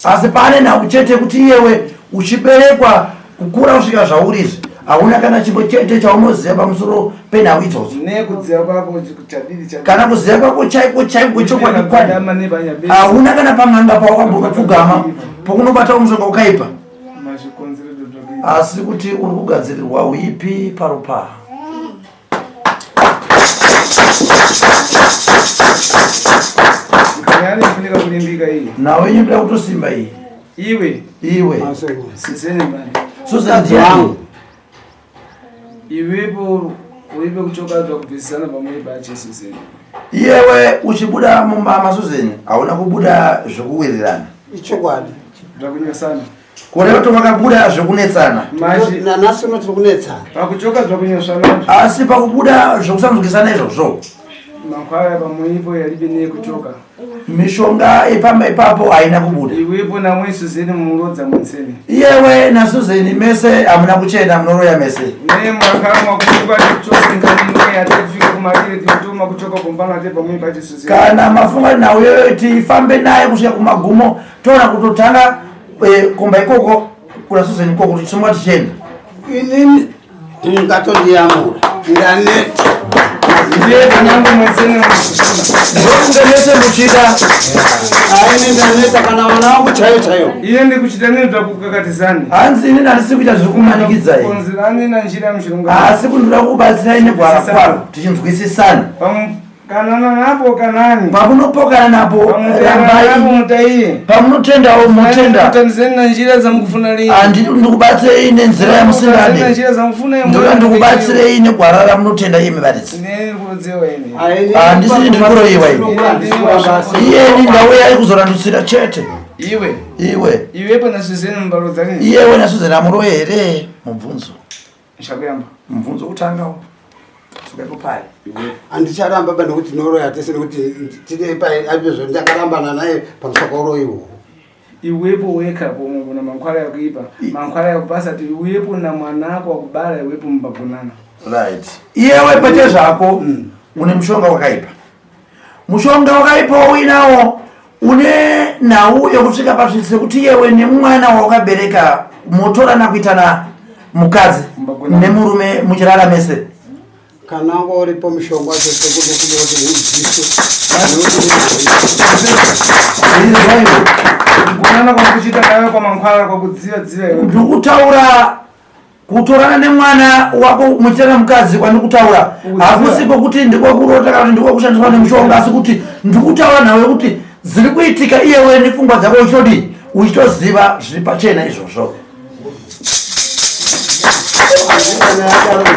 Asi pane nhau chete kuti iyewe uchiberekwa kukura kusvika zvauri izvi hauna kana chimwe chete chaunoziva pamusoro penhau idzodzo. Nekudziva kwako chadidi chadidi. Kana kuziva kwako chaiko chaiko chokwadi kwadi hauna kana pang'anga pawakambonopfugama pokunobata mushonga ukaipa. Mazvikonzero Asi kuti uri kugadzirirwa uipi parupa. Nyaya inofunika kulimbika iyi. Nhau yenyu inoda kutosimba iyi. Iwe. Iwe. Sisene mbani. Susan ndiani? Iwepo uripe kuchoka kubvisana pamwe pache Susan. Iyewe uchibuda mumba maSusan hauna kubuda zvokuwirirana. Ichokwadi. Zvakunyosana. Kureva kuti vakabuda zvekunetsana. Nanhasi uno tiri kunetsana. Pakuchoka zvakunyosvanazvo. Asi pakubuda zvekusanzwisana izvozvo. Mankhwala pamuipo yalibe neyekuchoka. Mishonga ipamba ipapo haina kubuda. Iwepo namwe Suzeni mulodza mutsene. Iyewe naSuzeni mese hamuna kuchena munoroya mese. Ne mwakamwa kuipa chose nkanimwe yatifika kumatire tinotuma kuchoka kumbana te pamuipa ti Suzeni. Kana mafunga nhau iyoyo tifambe naye kusvika kumagumo toona kutotanga kumba ikoko kuna Suzeni ikoko kuti tisunga tichienda. Inini mungatondiyamura ndaneta. Ndiye kanyangu mutsene. Ndokunge mese muchida. Aini ndaneta kana vana vangu chaiyo chaiyo. Iye ndikuchita nezvakukakatizani. Hanzi inini handisi kuita zviri kumanikidzai. Konzerani na njira muchirunga. Asi kuti ndoda kubatsirai negwara kwaro tichinzwisisana. Kanana napo kanani. Pamunopokana napo rambai. Mutaiye. Pamunotendawo motenda. Kutandizeni na njira dzamukufuna lini. Handidi kuti ndikubatsirei nenzira yamusingade. Na njira dzamukufuna Ndoda ndikubatsirei negwara ramunotenda imi varidzi. Ndini kurodziwa ini. Handisini ndiri kuroyiwa ini. Iyeni ndauya kuzorandutsira chete. Iwe. Iwe. Iwepo na Suzeni mubalodzani. Iyewe naSuzeni amuroye here? Mubvunzo. Ndichakuyamba. Mubvunzo kutangawo. Tsoka pai. Handicharamba ba nekuti tinoroya tese nekuti tine pai aizvo ndakarambana naye pamusaka uroyiwo. Iwepo weka pomwe kuna mankhwala yakuipa mankhwala yakupasa ti iwepo na mwanako wakubala iwepo mumbagonana. Right. Iyewe pete zvako une mushonga wakaipa. Mushonga wakaipa uinawo une nhau yekusvika pasvitsi sekuti iyewe nemwana wawakabereka motorana kuitana mukadzi nemurume muchirara mese. Kana wanga uripo mushonga wacho sekuru kuti ubvise. Kugonana kwakuchita nawe kwa mankhwala kwakudziva dziva iwe. Ndikutaura kutorana nemwana wako muchitana mukadzi kwandikutaura hakusi kwekuti ndikwekurota kana kuti ndikwekushandiswa nemushonga asi kuti ndikutaura nawe kuti zviri kuitika iyewe nepfungwa dzako uchitodii uchitoziva zviri pachena izvozvo.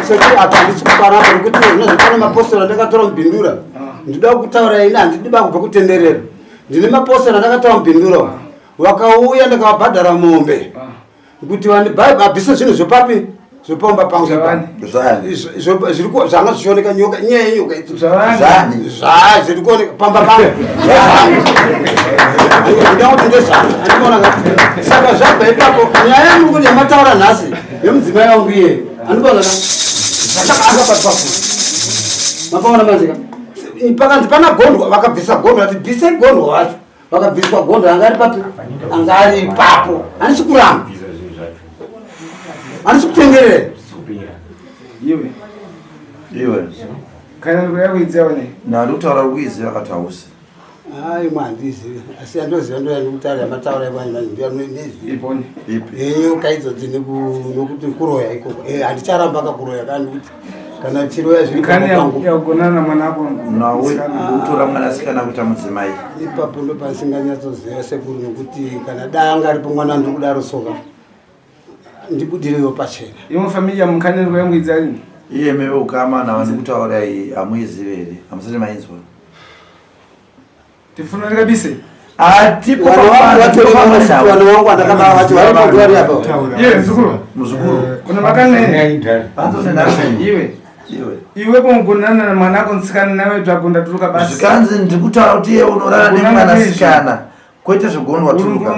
Sekuru apa handisi kuparapa nekuti zvinozvi pane mapostori andakatora mubhindura. Ndinoda kutaura ini handidi ba kubva kutenderera. Ndine mapostori andakatora mubhindura. Vakauya ndakavabhadhara mombe. Kuti vabvise zvinhu zvepapi zvepamba pangu zvanga zvichioneka nyoka nyaya yenyoka Zvani? Zva zviri kuoneka pamba pangu ndida kuti ndezvangu andikuona saka zvabva ipapo nyaya yangu yamataura nhasi yemudzimai wangu iyeyo andikuona zvakaanga pati papo mapaona manje ka pakanzi pana gondwa vakabvisa gondwa ati bvise gondwa wacho vakabviswa gondwa anga ari papi anga ari ipapo handisi kuramba handisi kutengerera Iwe. Iwe. Kana ndikuya kuidziva ne. Ndikutaura kuiziva kati hausi. Hayi mwe handizivi asi yandoziva ndo yandikutaura yamataura imwanyandizivi Ipi? Yenyoka idzodzi nekuti kuroya ikoko handicharamba kakuroya kana nekuti kana chiroya zviri Kani pamba pangu yakugonana na mwanako. Nawe ndikutora mwanasikana kuita mudzimai. Ipapo ndo pasinganyatsoziva sekuru nekuti kana danga ripo mwana ndiri kudaro soka ndibudirewo pachena. Imwe familia mukhani ndikuya kuidziva lini. Iye mewe ukama nawa ndikutaura iyi hamuizivi here? Hamusati mainzwa. Tifuna tikabise. Hatipo Vana vangu vatori vana vangu vandakabara vacho varipo vari apa. Iwe muzukuru. Muzukuru. Kuna makanene. Iwe. Iwe. Iwe pomugonana na mwanako nsikana nawe twagunda turuka basi. Zvikanzi ndikutaura kuti iye unorara nemwanasikana kwete zvegondwa turuka.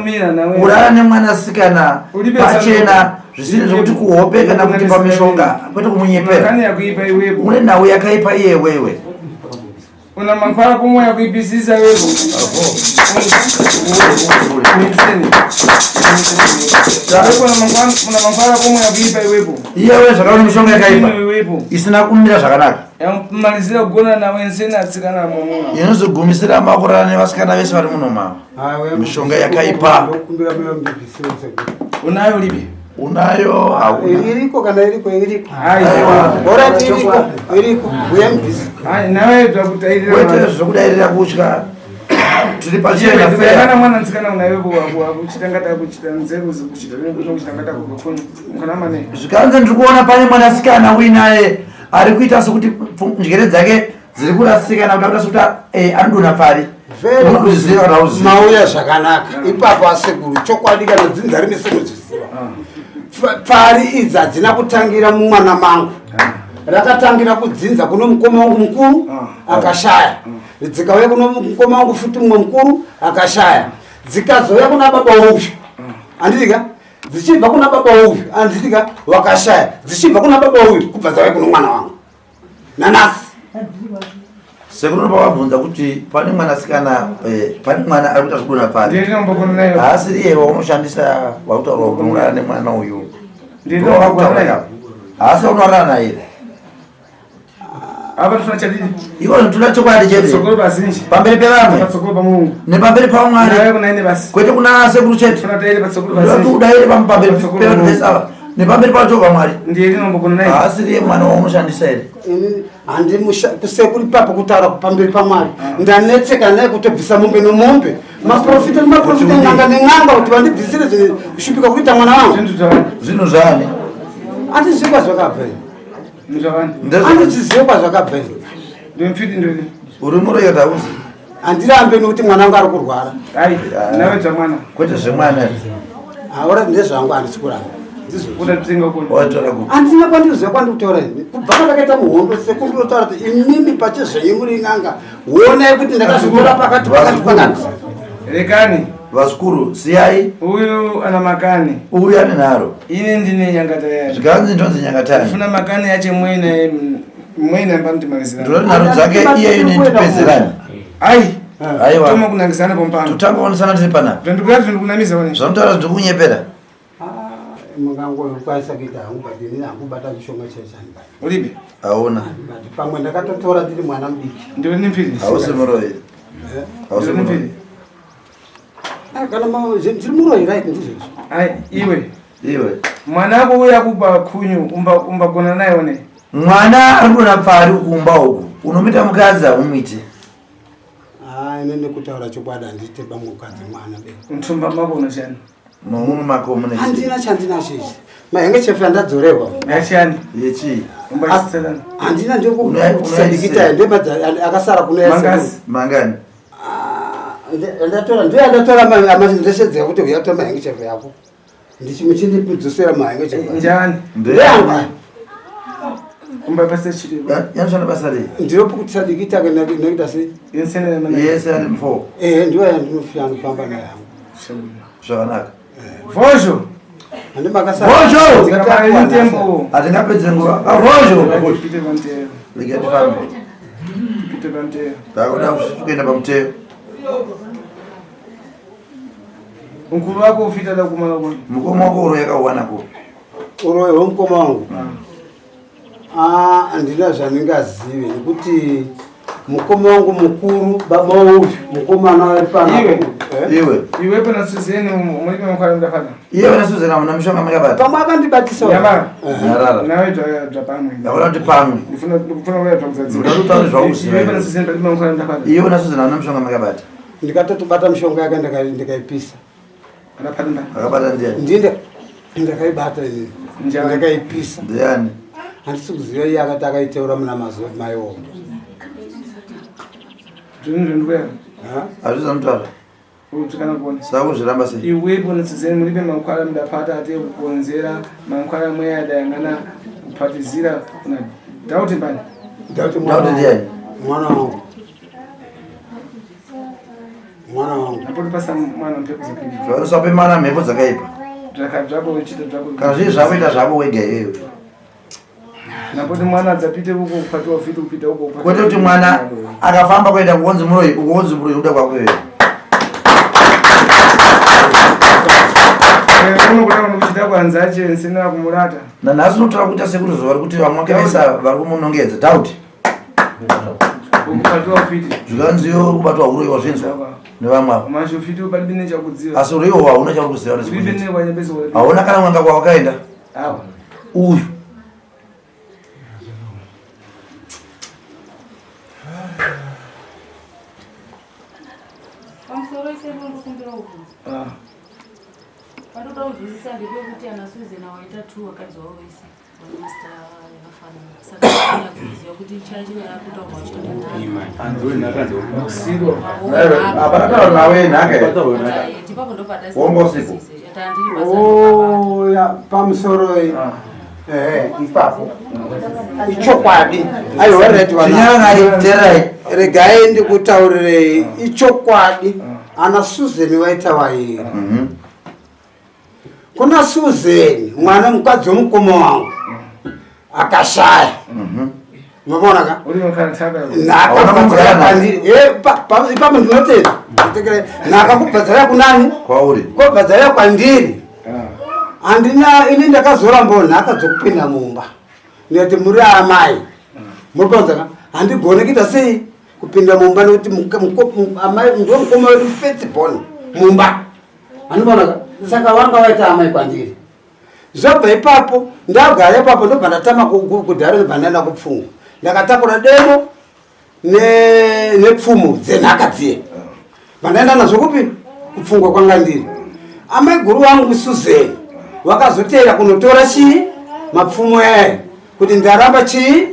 Kurara nemwanasikana pachena zvisiri zvekuti kuhope kana kuti pamishonga kwete kumunyepera. Kani yakuipa iwepo. Une nhau yakaipa iyewewe. Una mankhwala pomwe yakuipisisa iwepo. Una mankhwala pomwe yakuipa iwepo. Iyewe zvakaona mishonga yakaipa Iwepo. isina kumira zvakanaka. Yamalizira kugona nawe nsena atsikana mwamuna. Inozogumisira makurara nevasikana vese vari muno mava. Mishonga yakaipa. Ndokumbira mweya mubvisire sekuru. Unayo lipi? Unayo hauna. Iriko kana iriko iriko. Aiwa. Orati iriko iriko uye mubvise. Hai nawe twakutairira. Kwete zvekudairira kutya. Tiri pachena Kana fair. mwana nsikana unawepo wakuchitanga kuchita nzeru kuchita kuchitanga kukufuna. Mukana mane. Zvikanzi ndiri kuona pane mwanasikana uinaye ari kuita sekuti njere dzake dziri kurasika kana kuti akuita sekuti anodonha pfari. Very good. Unozviziva kana uzivi? Mauya zvakanaka ipapo asekuru, chokwadi kana dzinza rine sekuzviziva. Pfari idzi hadzina kutangira mumwana mangu, rakatangira kudzinza kuno mukoma wangu mukuru akashaya, dzikauya kuno mukoma wangu futi mumwe mukuru akashaya, dzikazouya kuna baba uyu, handitika? Dzichibva kuna baba uyu, handitika, wakashaya, dzichibva kuna baba uyu kubva dzauya kuno mwana wangu nanasi. Sekuru pavabvunza kuti pane mwanasikana, pane mwana ari kuita zvikudonha pfari, Ndiye ndinombokona nayo. Haasi iye waunoshandisa wautaurwa kuti unorara nemwana uyu? Ndiye ndinombokona nayo. Haasi unorara naye? Apa tofana chadidi. Iwo toda chokwadi chete. Patsogolo pazinji. Pamberi pevamwe. Patsogolo paMulungu. Nepamberi paMwari. Nawe kuna ine basi. Kwete kuna sekuru chete. Tofana taile patsogolo Ndoda pazinji. kuti udaire pamberi Patsogolo pevanhu paMulungu. vese ava nepamberi paJehovha Mwari. Ndiye ndinombokona naye. Haasi iye mwana waunoshandisa here? Ini handimusha kusekuru ipapo kutaura pamberi paMwari, ndanetseka naye kutobvisa mombe nomombe, maprofita nemaprofita, n'anga nen'anga, kuti vandibvisire zvine kushupika kuita mwana wangu. Zvinhu zvavani. Zvinhu zvani? Handizivi kwazvakabva ini. Zvinhu zvavani. Handizivi kwazvakabva ini. Ndomfiti ndoni. Uri muroyi tauzi. Handirambe nekuti mwana wangu ari kurwara. Ai, nawe dzamwana. Kwete zvemwana. Aura ndezvangu, handisi kuramba. Ndizvo. Udatsenga kona. Watora kupi? Handina kwandiriziva kwandikutora ini. Kubva kwandakaita muhondo, sekuru, ndinotaura kuti imimi pachezvenyu muri n'anga, honai kuti ndakazvitora pakati pakati pakati. Rekani. Vazukuru, siyai. Uyu ana makani. Uyu ane nharo. Ini ndine nyangata yayo. Zvikanzi ndonzi nyangatani. Funa makani yache mwena mwena panotimalizira. Ndinoti nharo dzake iyeyu nendipedzerani. Ai. Aiwa. Toma kunangisana pompano. Totanga kuonesana tiri panapa. Zvandikuya zvindikunamisa wani. Zvanotaura zvindikunyepera. Mungangokwanisa kuita hangu, but inini handikubata chishonga chechanibata. Ulipi? Hauna. But pamwe ndakatotora ndiri mwana mudiki. Ndiwe nemfiti. Hausi muroyi. Hausi Ndiwe muroyi. nemfiti. Ah, kana ndiri muroyi, right, ndizvozvo. Ai, iwe. Iwe. Mwana wako uya kupa kunyu umba umbagona naye one. Mwana ari kudonha pfari kumba uku. Unomuita mukadzi haumuiti. Ah, ini nekutaura chokwadi handiite bamukadzi mwana be. Mtumba mako unoshanda. Mumwe mako mune chii? Handina chandinacho ichi, mahengechefu andadzorerwa. Yachani. Yechii? Umbachitselana. Handina, Unoya- ndiokusadikita ndemadza akasara kuno yase. Mangasi. Mangani? Ndatora, ndiyo yandatora, ndeshedzera kuti uyatora mahengechefu yako ndichimuchindidzosera mahengechefu. Njani. Ndeyangu. Umba pase chiri. Yanoshanda basa rei? Ndinopukutisadikita nekuita sei? Insene mana. Yese ari mfo. Ehe, ndiyo yandinofika ndofamba nayo yangu. Zvakanaka. Vozho. Handi makasara. Vozho! Tikapara tempo. Hatingapedze nguva. Ah, Vozho! Pite pamteo. Rega tifambe. Pite pamteo. Takuda kuenda pamuteo. Mukuru wako ufita da kumala kona. Mukoma wako uroyi akauwana kupi? Uroyi hwemukoma wangu? Ah, handina zvandingazive nekuti mukoma wangu mukuru, baba uyu mukomana ari pana. Iwe. Eh? Iwe. Iwe pana Suzeni mulipe mkwara mdafata. Iye vana Susan hamuna mishonga makabata. Pamwe akandibatisa. Nyamara. Nyarara. Nawe dzva pamwe. Ndakuda kuti pamwe. Ndifuna ndikufuna kuya dzva Ndoda kuti utaure zvauziva. Iwe pana Suzeni palipe mkwara mdafata. Iye vana Susan hamuna mishonga makabata. Ndikatotobata mishonga yake ndikaipisa. Akapata ndani. Akabata ndiani? Ndinde ndakaibata inini. Njani? Ndakaipisa. Ndiani? Handisi kuziva, iye akati akaiteura muna mazuva maiwo. Zvinhu zvandikuya. Hazvizi anotaura. Utsvikana kuona. Saka kuzviramba sei? Iwe pana Suzeni mulipe mankwara mdafata ate kukonzera mankwara mweya dayangana kupatizira kuna Dauti mbani. Ndauti mwana Dauti ndiani? Mwana wangu. Mwana wangu. Apo pasa mwana mpepo dzakaipa. Usape mwana mhepo dzakaipa. Zvaka zvako uchita zvako. Kana zviri zvako ita zvako wega iwewe. Napoti mwana adzapite uko kupatiwa ufiti kupita uko kupatiwa Kwete kuti mwana akafamba kuenda kuonzi muroyi, ukuonzi muroyi kuda kwako iwewe. Unokuda kuchita kwanza nsina kumurata. Nanhasi unotaura kuita sekuru zuva rekuti vamwe vake vese vari kumunongedza. Dauti. Ukupatiwa ufiti. Zvikanzi iwe uri kubatwa uroyi wazvinzwa nevamwe ava. Masho ufiti palibe nechakudziva. Asi uroyi uhwu hauna chauri kuziva Ulibe nezvekuita. nekwanyepesa. Hauna kana mwanga kwawakaenda. Awa. Uyu. Pamusoro isekuru, ndikumbira kubvunza. Ah. Pandoda kunzwisisa ndepekuti ana Susan waita two vakadzi vavo vese. Hapana nawe nhaka wonga usipo. Oh, ya, pamusoro ipapo ichokwadi. Aiwa, right wana. Chinyarai, teererai. Regai ndikutaurirei ichokwadi. Ana Susan waita vairi. Kuna Susan mwana mukadzi wemukoma wangu akashaya. Unoona ka? Nhaka Hauna kubva kumugara kwandiri. Ipapo ndinotenda. Ndinotekera. Nhaka kubva dzauya kunani? Kwauri. Kwobva dzauya kwandiri. Handina ini ndakazorambawo nhaka dzokupinda mumba. Ndikati muri amai. Muri kuanza ka? Handigoni kuita sei kupinda mumba nekuti amai ndiwo mukoma wedu first born mumba. Handibona ka? Saka vanga vaita amai kwandiri. Zvabva ipapo ndagara ipapo ndobva ndatama kudhara ndobva ndaenda kupfungwa. Ndakatakura demo nepfumo dzenhaka dziye. Vandaenda nazvo kupi? Kupfungwa kwanga ndiri. Amai guru wangu Susan vakazoteera kunotora chii? Mapfumo aya kuti ndaramba chii?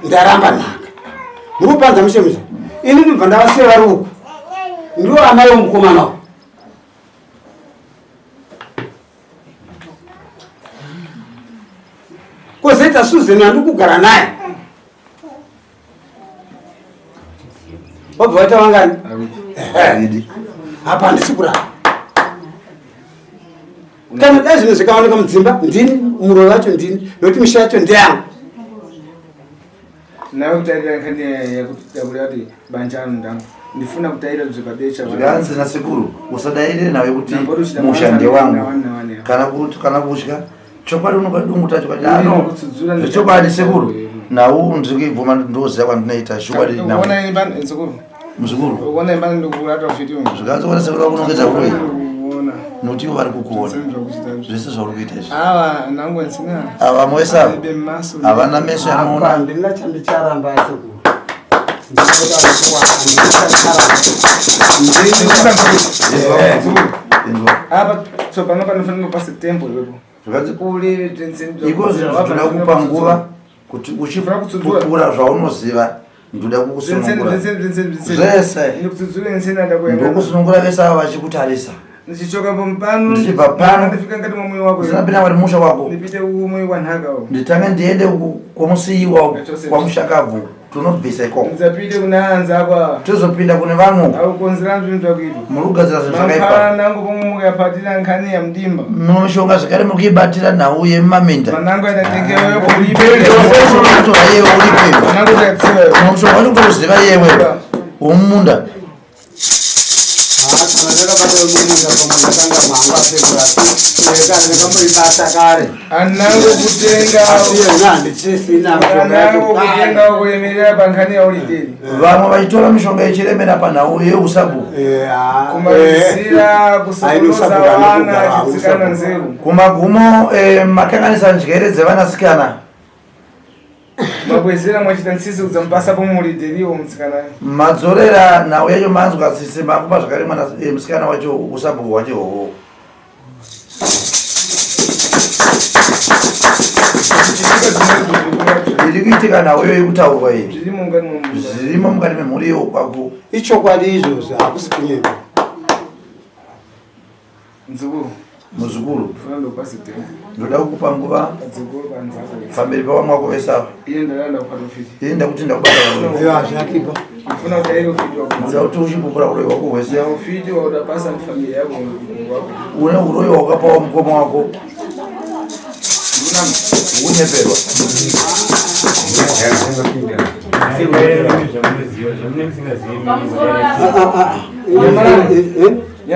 Ndaramba nhaka. Muri kupanza mushe mushe. Ini ndobva ndavasiya vari uku. Ndiwo amai womukomana uyu. Kozoita Susan andikugara naye. Wabva waita vangani? Apa handisi kurapa. Kana dai zvinhu zvikaoneka mudzimba, ndini muroyi wacho ndini, nokuti misha yacho ndeyangu. Nawe kutairira nkhani yakutaura kuti banjano ndangu ndifuna kutaira zvepabecha. Zvikanzi nasekuru usadairire nawe kuti musha ndewangu kana kuti kana kutya chokwadi unokadunguta chokwadi ano zvechokwadi sekuru nhau ndiri kuibvuma ndoziva kwandinoita chokwadi nhau Uona ini bani sekuru. muzukuru Uona ini bani ndikurata ufiti uyu. zvikanzi ona sekuru vakunongedza kuroyi Uona. nokuti ivo vari kukuona zvese zvauri kuita izvi Ava nangu nsina. ava moisa ava Ibe maso. havana meso Apa yanoona handina chandicharamba sekuru. Apa tsopano panofanira kupasa tempo iwepo. zvikanzi Uri tensen. iko zvinhu zvinoda kupa nguva kuti uchipupura zvaunoziva ndoda kukusunungura Zvese. Ndikutsudzura nsina ndakuenda. ndokusunungura vese ava vachikutarisa Ndichichoka pano. Ndichibva pano. Ndifika ngati mwa moyo wako. ndinapinda mwari musha wako Ndipite umoyo wa nhaka uko. nditange ndiende kwamusiyiwa kwamushakabvu tonobvisa ikoko Ndisapite kuna anza apa. tozopinda kune vamwe uko. Aukonzera zvinhu zvakuitwa. muri kugadzira zvinhu zvakaipa Mapara nangu pomwe mukapatira nkhani ya mdimba. munoshonga zvakare muri kuibatira nhau yemumaminda Manangu adatengeweyo kulipe. kutora yewe uripe Manangu tatsiwa. mushonga wacho kutoziva yewe womumunda Kana ndakabata mumunda pamwe ndakanga mhangu asekuru asi kare ndakamboibata kare. Anangu kutenga. Asi yona handichisina mishonga yacho Anangu kare. kutenga kuemerera pankhani ya uliteli. vamwe vachitora mishonga yechiremera panhau yeusabhuku Kumalizira Aino kusokoloza sabhuku vana anokugara, chitsikana usabhuku. nzeru. kumagumo makanganisa njere dzevanasikana Mabwezera mwachita ntsisi kudzamupasa pomwe uliteliwo mutsikanayo. madzorera nhau yacho manzwa tsitsi makupa zvakare mwana musikana wacho usabhuku hwacho hoho iri kuitika nhau iyo yekutaurwa iyi Zvirimo mukati mwemumba. zvirimo mukati memhuri yokwako Ichokwadi izvozvo hakusi kunyepa. Mzukuru. muzukuru Ndifuna ndokupasa tempo. ndoda kukupa nguva Adzikuru panzako. pamberi pavamwe wako vese ava Iye ndalanda kupata ufiti. ini ndakuti ndakubata uroyi Iyo hazvinakipa. Ndifuna kuti aire ufiti wako. ndoda kuti uchipupura uroyi hwako hwese Na ufiti waudapasa mufamilia yako muzukuru wako. une uroyi hwakapawa mukoma wako Ndunama. ukunyeperwa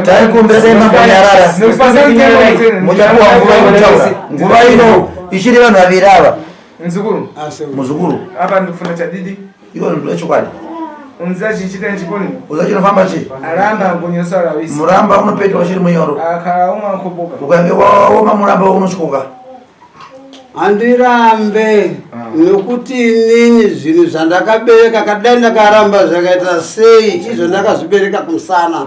Taikumbira mambonyarara muchapuwa nguva yekutaura nguva ino ichiri vanhu vaviri ava Mzukuru. muzukuru Apa ndifuna chadidi. iwo ndoda chokwadi Unza chichita nchikoni. uza chinofamba chii Aramba ngonyosa rawisi. muramba unopetwa uchiri munyoro Akara umwe ankoboka. ukange waoma muramba unotyoka Handirambe nokuti inini zvinhu zvandakabereka kadai ndakaramba zvakaita sei izvo ndakazvibereka kumusana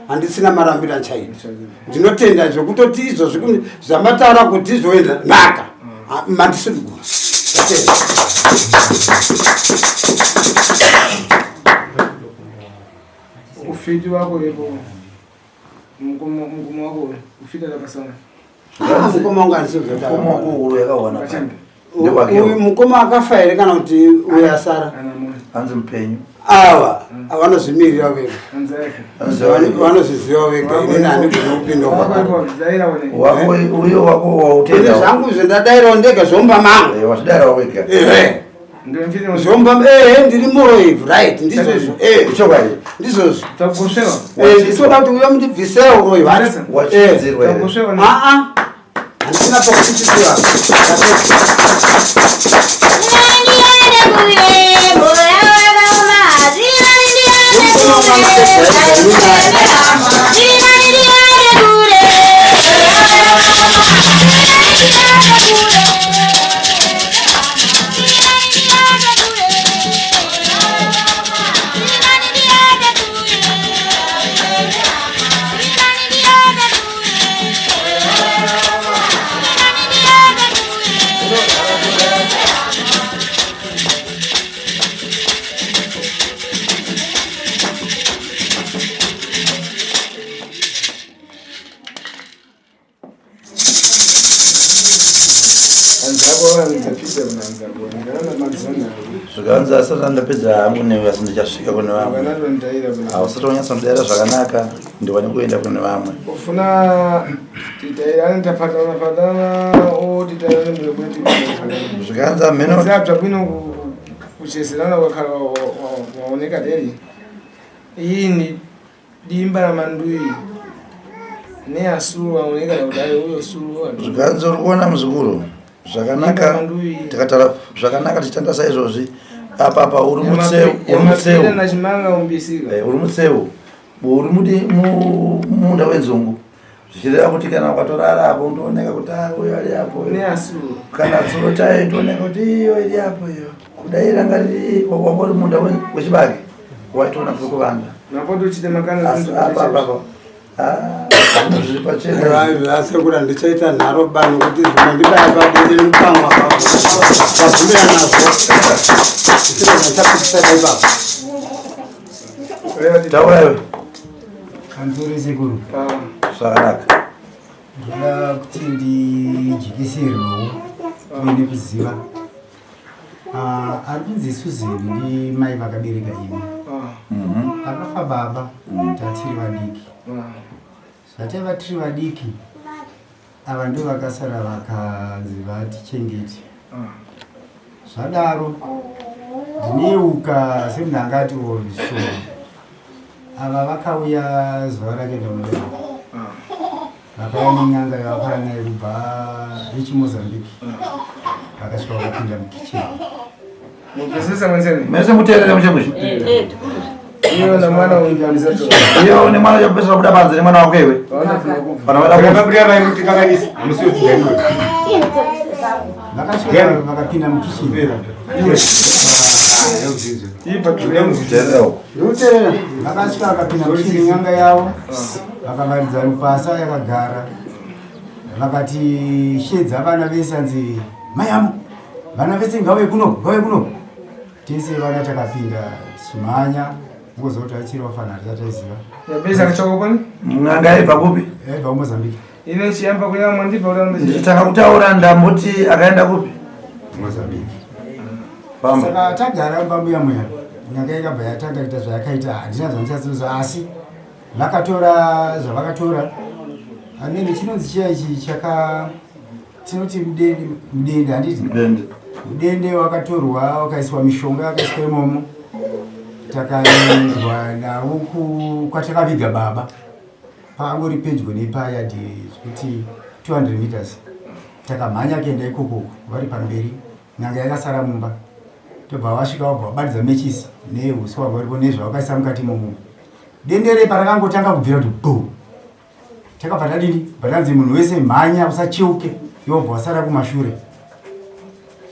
handisina marambiro achaita. Ndinotenda zvekutoti izvozvi zvamataura kuti izvoenda nhaka. Ah, Mandisudugura. Ufiti wako ipo. Mukoma mukoma wako ufita lapasana. Ah, mukoma wangu handisi Mukoma wako uyu yakawana Pachembe. Uyu mukoma akafa here kana kuti uyu asara? Hanzi mupenyu. Ava vanozvimirira vega. Hanzi yake. Vanozviziva vega. Inini handigoni kupinda Wako ipo zaira wone. Wako uyo wako wautenda. Ini zvangu zvendadairawo ndega zvomba mangu. Eh, wazvidairawo wega. Ehe. Ndiwe mfiti Zvomba ehe ndiri muroyi right ndizvozvo. Eh. Chokwadi. Ndizvozvo. Takoshewa. Eh nditoda kuti uya mundibvisewo uroyi hwacho. Wachidzirwa here? Takoshewa. Ah ah. Handisina pakuchitsiwa. Hanzi yako vanzapita kuna hanzi yako. Ndakaona madzona. Zvikanzi asati andapedza hangu newe asi ndichasvika kune vamwe. Vakanatondaira kuna. Hausati wanyatsondidaira zvakanaka ndiwane kuenda kune vamwe. Ufuna titairane tapatana patana o titairane mune kweti. Zvikanzi hameno Zabva kwino kuchezerana wakhala waoneka deri. Iyi ni dimba la mandui. Ne asulu waoneka kudai uyo sulu. Zvikanzi uri kuona muzukuru zvakanaka tikatara zvakanaka tichitanda saizvozvi apa apa uri mutseu uri mutseu na chimanga umbisika. Eh, uri mutseu uri munda wenzungu zvichireva kuti kana ukatorara apo unotooneka kuti ah, uyo ari apo Ne asulu. kana tsuro chayo itooneka kuti iyo iri apo iyo kudai ranga riri wanga uri munda wechibage waitoona pekuvanda Napoto chite makana asi apa apa apa Ah, zvinhu zviri pachena Asekura ndichaita nharo bani kuti zvimandibaya padede mupamwa papo. Wabvumira nazvo. Zvisina zvandichapikisana ipapo. Taura iwe. Kanzuri sekuru. Zvakanaka. Ndoda kuti ndijikisirwewo uye nekuziva. Ah, ari kunzi Susan ndi mai vakabereka imi. Pakafa baba tatiri vadiki. Zvataiva tiri vadiki ava ndo vakasara vakanzi vatichengete. Zvadaro ndineyeuka semunhu angati zvishoma. Ava vakauya zuva rakaenda munobereka. Vakauya nen'anga yavakauya nayo kubva yechimozambique. Vakasvika vakapinda mukicheni. Mubvisisa mwenzeni. Mese muteerere mushe mushe. Iyo na mwana umbisa to. Iyo nemwana uchapedzisira kubuda panze nemwana wako iwe. Kana vada Vakasvika vakapinda mukicheni. Vakasvika vakapinda mukicheni n'anga yavo vakavaridza rupasa yakagara vakati shedza vana vese anzi mai amo vana vese ngauye kuno ngauye kuno tese vana takapinda tichimhanya ngoziva kuti achiri vafana hatisataiziva Yabeza kachoko kwani? N'anga yaibva kupi? Yaibva kuMozambique. Ine chiyamba kuyamwa ndibva kuti Ndichitanga kutaura ndamboti akaenda kupi? Mozambique. Famba. Saka tagara mumba muya muya n'anga yakabva yatanga kuita zvayakaita handina zvandichaziva asi vakatora zvavakatora amene chinonzi chiya ichi chaka tinoti mudende mudende handiti mudende mudende wakatorwa wakaiswa mishonga yakaiswa imomo takaendwa nawo kwatakaviga baba paangori pedyo nepayadhi zvekuti 200 meters takamhanya kuenda ikokoko vari pamberi n'anga yakasara mumba tobva vasvika vabva vabatidza mechisi neuswa hwaripo nezvavakaisa mukati imomo dendere parakangotanga kubvira kuti bu takabva tadini bva tanzi munhu wese mhanya usacheuke iwe wobva wasara kumashure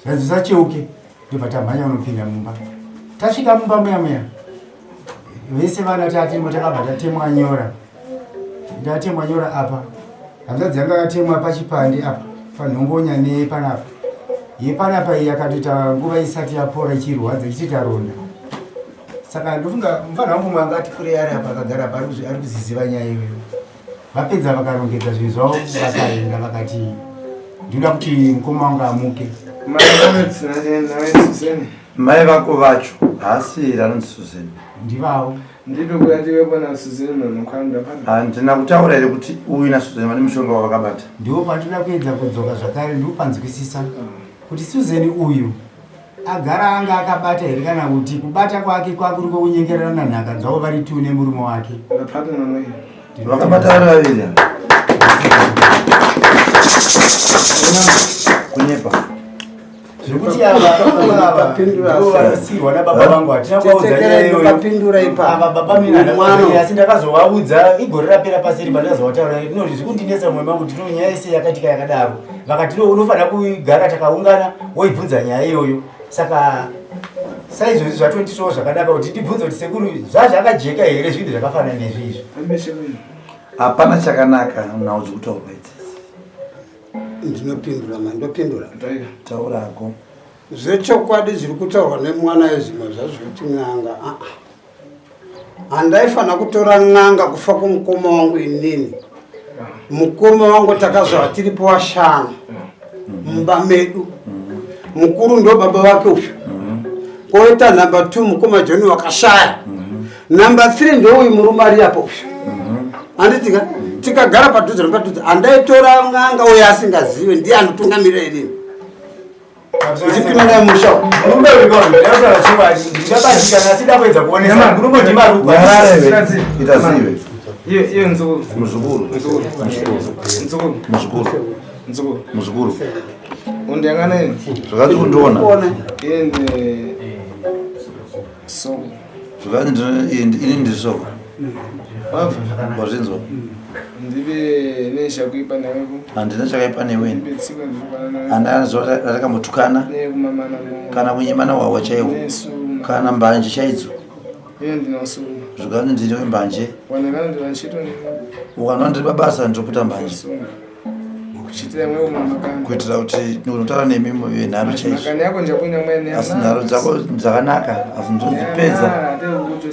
zvanzi usacheuke ndobva tamhanya unopinda mumba tasvika mumba muya muya vese vana tatimo takabva tatemwa nyora ndatemwa nyora apa hanzvadzi yanga yatemwa pachipande apa panhongonya nepanapa. Yepanapa iyi yakatoita nguva isati yapora ichirwadza ichiita ronda. Saka ndofunga mufana wangu mwe angati kure ari apa akagara apa ari kuziziva nyaya iyoyo. Vapedza vakarongedza zvinhu zvavo vakaenda vakati ndinoda kuti mukoma wangu amuke. Mai vako vacho haasi here anonzi Susan? Ndivavo. Handina kutaura here kuti uyu naSusan vane mushonga wavakabata? Ndipo pandinoda kuedza kudzoka zvakare ndikupanzwisisa kuti Susan uyu agara anga akabata here kana kuti kubata kwake kwakuri kwokunyengererana nhaka dzavo vari two nemurume wake. Vakabata vari vaviri ava. Kunyepa. Zvekuti ava ava ndivo vanosiirwa nababa vangu hatina kuvaudza nyaya iyoyo. Ndopapindura ipapo. Ava baba mina asi ndakazovaudza igore rapera paseri pandakazovataura inoti zvikundinetsa mumwe mangu tino nyaya yese yakaitika yakadaro. Vakati no unofanira kugara takaungana woibvunza nyaya iyoyo. Saka saizvozvi zvatondisawo zvakanaka kuti ndibvunze kuti sekuru zvazvakajeka here zvinhu zvakafanana nezvi izvi. Hapana chakanaka nhau dzikutaurwa idzi. Ndinopindura ma ndopindura. Taurako. Zvechokwadi zviri kutaurwa nemwana izvi mazvazvo kuti n'anga aa. Handaifanira kutora n'anga kufa kwomukoma wangu inini. Mukoma wangu takazvarwa tiripo washanu mumba medu. Mukuru ndo baba vake uyu. Koita number 2 mukoma John wakashaya. Number 3 ndouyu murume ari apo uyu. Handitika tikagara padhuze nepadhuze handaitora n'anga uyo asingazive ndiye anotungamirira inini. Ndipinda naye musha uyu. Murume uyu kauri ndakataura chokwadi ndingabatikana asi ndakuedza kuonesa murume ndimaruka. Nyarara iwe. Ita zive. Iyo iyo nzukuru. Muzukuru. Nzukuru. Muzukuru. Nzukuru. Muzukuru. Undiyangana ini. Zvakati kundiona. Ende so. Zvakati ini ndiri soko. Wazvinzwa? Ndive neshakuipa newepo. Handina chakaipa newe. Handina zuva ratakambotukana. Kana kunyimana wawa chaiwo. Kana mbanje chaidzo. Zvikanzi ndine wembanje. Ukanwa ndiri pabasa ndinoputa mbanje. Kuitira kuti ndinotaura nemi muve nharo chaizvo. Asi nharo dzako dzakanaka asi ndinodzipedza.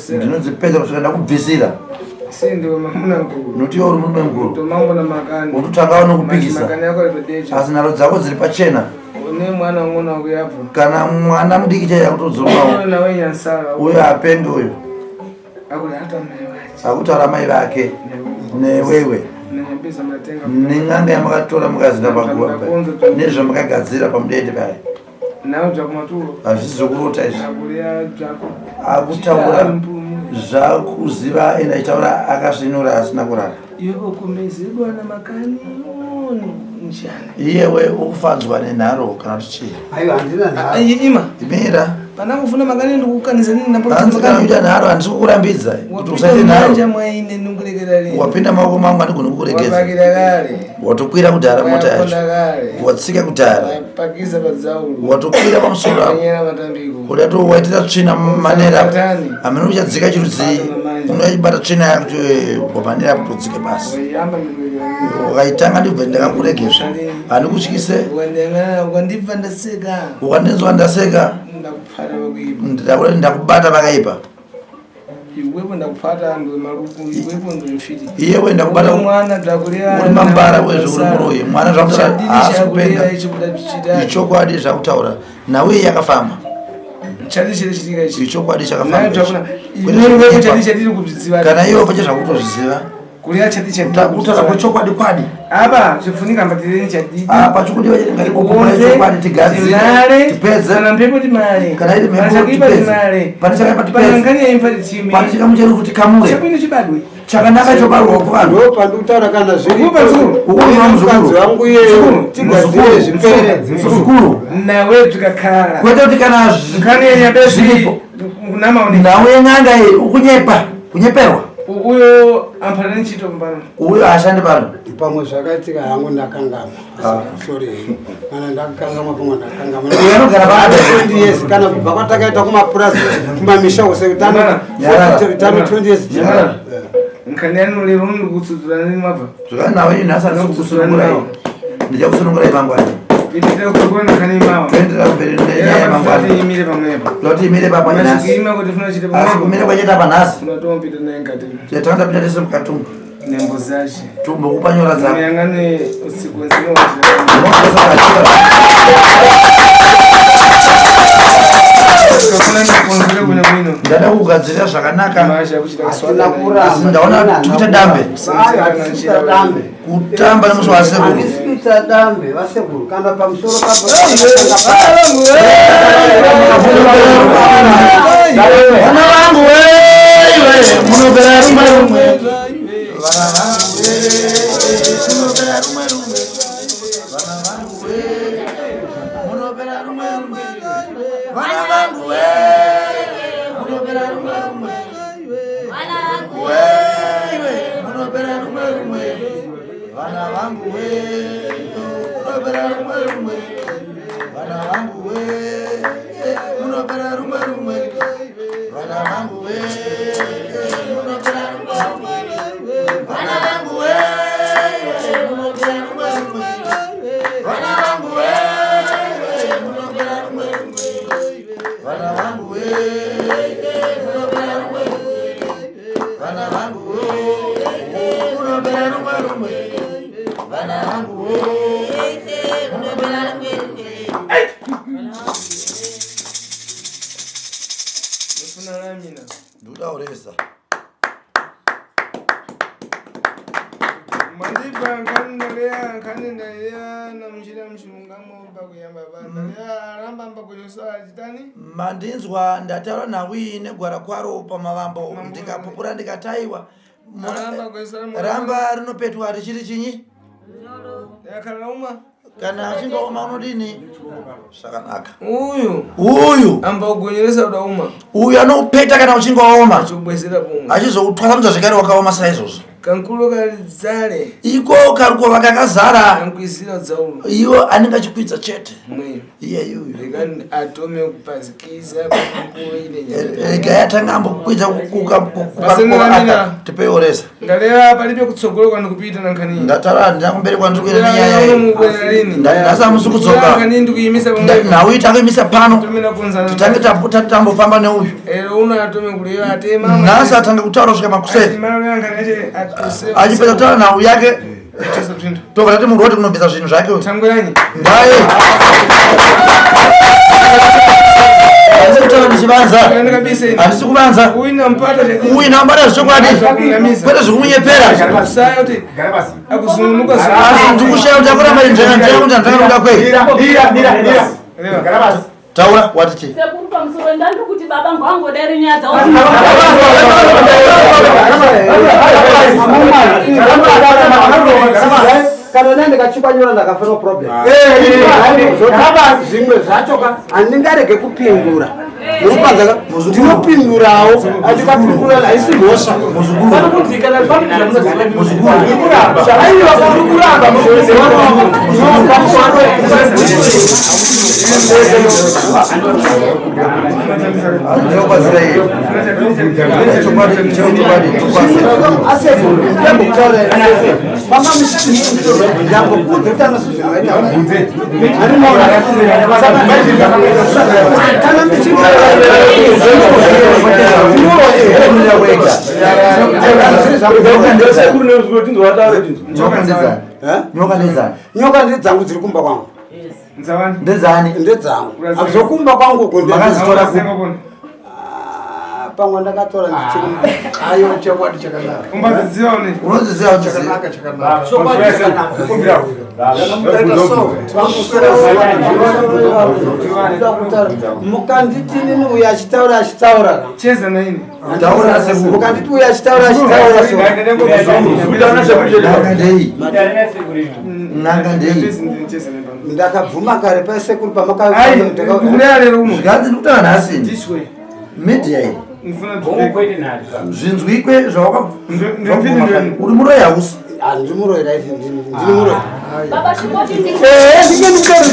Ndinodzipedza kusvika ndakubvisira. Nokuti iwe uri murume mukuru. Unototangawo nokupikisa. Asi nharo dzako dziri pachena. Kana mwana mudiki chaiye akutodzokawo. Uyo hapendi uyo. Akutaura mai vake newewe nen'anga yamakatora mukazinda paguva nezvamakagadzira pamudende paya. Hazvisi zvokurota izvi. Akutaura zvakuziva ende achitaura akasvinura asina kurara. Iyewe ukufadzwa nenharo kana kuti chii? Aiwa handina nharo. Ima. Mira. Panangofuna makani ndikukanisa nini Hanzi kana uita nharo handisi kukurambidza kuti usaite nharo. Wapinda maoko mangu handigoni kukuregedza. Watokwira kudhara mota yacho. Watsika kudhara. Watokwira pamusoro apo. Kuda to waitira tsvina manera apo. Hameno uchadzika chirudzii. Unoibata tsvina yako manera apo todzike pasi. Ukaitanga ndibva ndakakuregedza. Handikutyise. Ukandinzwa ndaseka. Ndakubata pakaipa. Iwepo ndakupata ndiwe maruku, iwepo ndiwe mfiti. Iyewe ndakubata mwana ndakurera. Uri mambara wezvo uri muroyi. Mwana zvakutaura haasi kupenga. Ichokwadi zvakutaura. Nhau iyi yakafamba. Ichokwadi chakafamba. Kana iwe pache zvakutozviziva. Kulia chati chati. Kutaura kwechokwadi kwadi. Apa zvifunika mbatireni chadidi. Apa chokwadi ngatikomboe chokwadi tigadzire. Tipedze. Kana mhepo timale. Kana iri mhepo tipedze. Pane chakaipa tipedze. Pane ngani yaimfa titsime. Pane chikamu cherufu tikamure. Chakwino chibadwe. Chakanaka chobarwa kuvanhu. Ndo pandikutaura kana zviri. Ukuona muzukuru. Wangu iyeyo tigadzire zvipere. Muzukuru. Nawe tikakhala. Kwete kuti kana ngani yanyabesi zviripo. Kunama Nhau yen'anga iyi ukunyepa. Kunyeperwa. Uyo ampana nechito pano. Uyo haashandi pano. Pamwe zvakaitika hangu ndakangamwa. Sorry. Kana ndakangamwa pamwe ndakangamwa. Uyo anogara paada. 20 years kana kubva kwatakaita kumapurazi kumamisha use tano tano 20 years. Nkhani yanu lero ndikutsudzura nini mabva. Zvakanawo ini nhasi handisi kukusunungurai. Ndichakusunungurai mangwana. Toenderera kumberi nenyaya yamangwana. Loti imire pamwe nhasi. Asi kumira kwachaita panhasi. Tanga tapinda tese mukati umu. Nembo zache. Tumbokupa nyora dzako. Muyangane usiku nzima. Ndada kugadzirira zvakanaka. Asi ndaona tikuita dambe. Kutamba nemusi wasekuru. Handisi kuita dambe vasekuru kana pamusoro Vana vangu weiwe munopera rumwe rumwe. Vana vangu munopera rumwe rumwe. Vana vangu munopera rumwe rumwe. Vana vangu munopera rumwe rumwe. Vana vangu munopera rumwe rumwe. Vana vangu munopera rumwe rumwe. Vana vangu munopera rumwe rumwe. Vana vangu munopera rumwe rumwe. Vana vangu munopera rumwe rumwe. Vana vangu munopera rumwe rumwe. Vana vangu munopera rumwe rumwe. Vana vangu munopera rumwe rumwe. Vana vangu munopera rumwe rumwe. Ndikuda uresa. Mandipa nkanindaleya nkanindaleya namuchira muchirungamo pakuyamba pandaleya aramba mbakuyosa achitani. Mandinzwa ndataura nhau iyi negwara kwaro pamavambo, ndikapupura ndikataiwa. Ramba rinopetwa richiri chinyi? Yakalauma. Kana achinge oma unodini? Zvakanaka. Uyu Uyu amba kugonyeresa udauma. Uyu anoupeta kana uchinge waoma. Achibwezera pomwe. Achizoutwasanudza zvekare wakaoma saizvozvo. Kankulo kalizale. Iko karukova kakazara. Kankwizira dzaulo. Iwo anenge achikwidza chete. Mweyo. Iye uyu. Rekani atome kupazikiza kankulo ile. Regai atanga ambokwidza. Pasina mina. Tipeioresa. Ndaleya palibe kutsogolo kwanu kupita nankhani. Ndataura handina kumberi kwandiri kuenda nenyaya iyi. Mubwera lini? Nhasi hamusi kudzoka. Nkhani ndikuyimisa pamwe. Nhau iyi tangoimisa pano. Tumira kunzana. Titange tambofamba neuyu. Ero uno atome kulewa atema. Nhasi atanga kutaura kusvika makuseni. Mara nkhani ache atuse. Achipedza kutaura nhau yake, tobva tati munhu woti kunobvisa zvinhu zvake uyu. Tangweranyi. Ngaye handisi kutaura ndichivanza, handisi kuvanza. Uyu nampata. Uyu nampata zvechokwadi, kwete zvekumunyepera. Kusaya kuti akuzungunuka. Asi ndikushaya kuti akuramba nzvenga nzvenga kuti handanga kuda kwei. Taura, wati chii? Sekuru, pamusoro ndandiri kuti baba ngwangodai nyaya dzavo. Kana dai ndikachikwa nyora ndakafira problem. Zvimwe zvacho ka handingarege kupindura. Murupanza ndinopindurawo, andikapindura haisi mhosva. Aiwa, uri kuramba. Ndinobatsira iye. Chokwadi, chokwadi, chokwadi. Ndambokudza kuti anasuzvinoita. Kana Nyoka ndedzani? Nyoka ndedzani? Nyoka ndedzangu, dziri kumba kwangu. Ndedzani? Ndedzangu, zokumba kwangu uko. Makadzitora kupi? Pamwe ndakatora ndichiri. Ayo, chokwadi chakanaka. Umbadziziva une. Unodziziva? Chakanaka, chakanaka. Chokwadi chakanaka. Ndakamutarira so. Mukanditi nini uyu achitaura achitaura. Cheza naini. Taura, sekuru. Mukanditi uyu achitaura achitaura so. N'anga ndei? N'anga ndei? Ndakabvuma kare pasekuru. Ai, kuleya lero umo. Zvikanzi ndikutaura nhasi. Tishwe. Media iyi. Ndifuna Zvinzwikwe zvawaka. Uri muroyi hausi? Handiri muroyi, right, ndiri muroyi. Baba, chingoti. Ehe, ndinge ndikutori.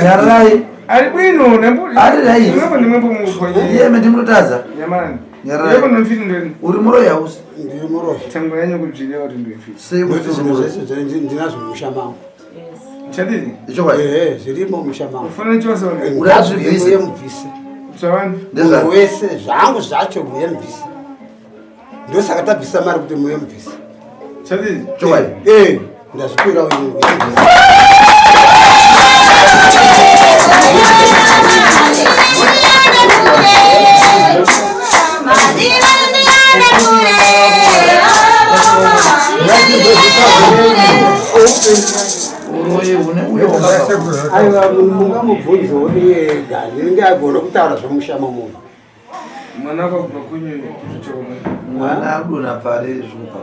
Nyararai. Ari bwino nembo. Ari rai. Nembo ndimwembo mukhonye. Iye mendimutotadza. Nyamani. Nyararai. Yebo nomfiti ndweni. Uri muroyi hausi? Ndiri muroyi. Tango yanyu kudzvirewa kuti ndomfiti. Sei kuti uri Zvinhu muroyi? zvese ndinazvo mumusha mangu. Chadini? Ichokwadi. Ehe, zvirimo musha mangu. Ufana chose wena. Urazvibvise. Uye mubvise. Tsawani. Munhu wese zvangu zvacho muye mubvise. Ndosaka tabvisa mari kuti muye mubvise. Chadini? Chokwadi. Eh, ndazvipira uyu muye mubvise. Uroyi hune uyo wakabva. Aiwa mungamubvunzewo iye ega ndinenge agona kutaura zvomusha mamunhu. Mwana wako kubva kunyu kuchoma. Mwana adonha pari zvobva.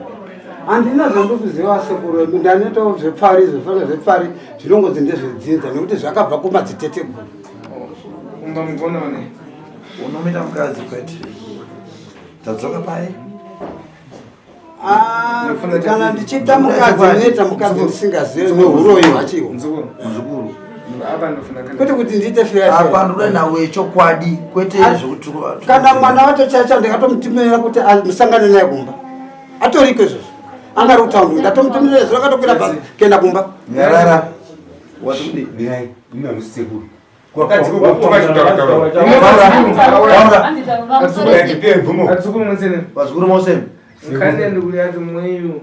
Handina zvandikuziva sekuru ndanoitawo zvepfari zvofana zvepfari zvinongonzi ndezvedzinza nekuti zvakabva kumadziteteguru. Umba mugona wane. Unomita mukadzi kwete. Tadzoka pai. Ah, kana ndichiita mukadzi ndinoita mukadzi ndisingazivi nehuroyi hwachiwo. Mzukuru. Muzukuru. Apa ndofuna kana. Kwete kuti ndiite feya Apa ndoda nawe yechokwadi kwete zvekuti Kana mwana wacho chacho ndakatomutumira kuti musangane naye kumba. Atoriko izvozvo. Angari kutaundi ndatomutumira izvo akatokwira bhazi kuenda kumba. Nyarara. Wati kudii? Mirai, imi hamusi sekuru. Adzukuru mwensene. Vazukuru mose. Nkhani ndikuti ati mweyu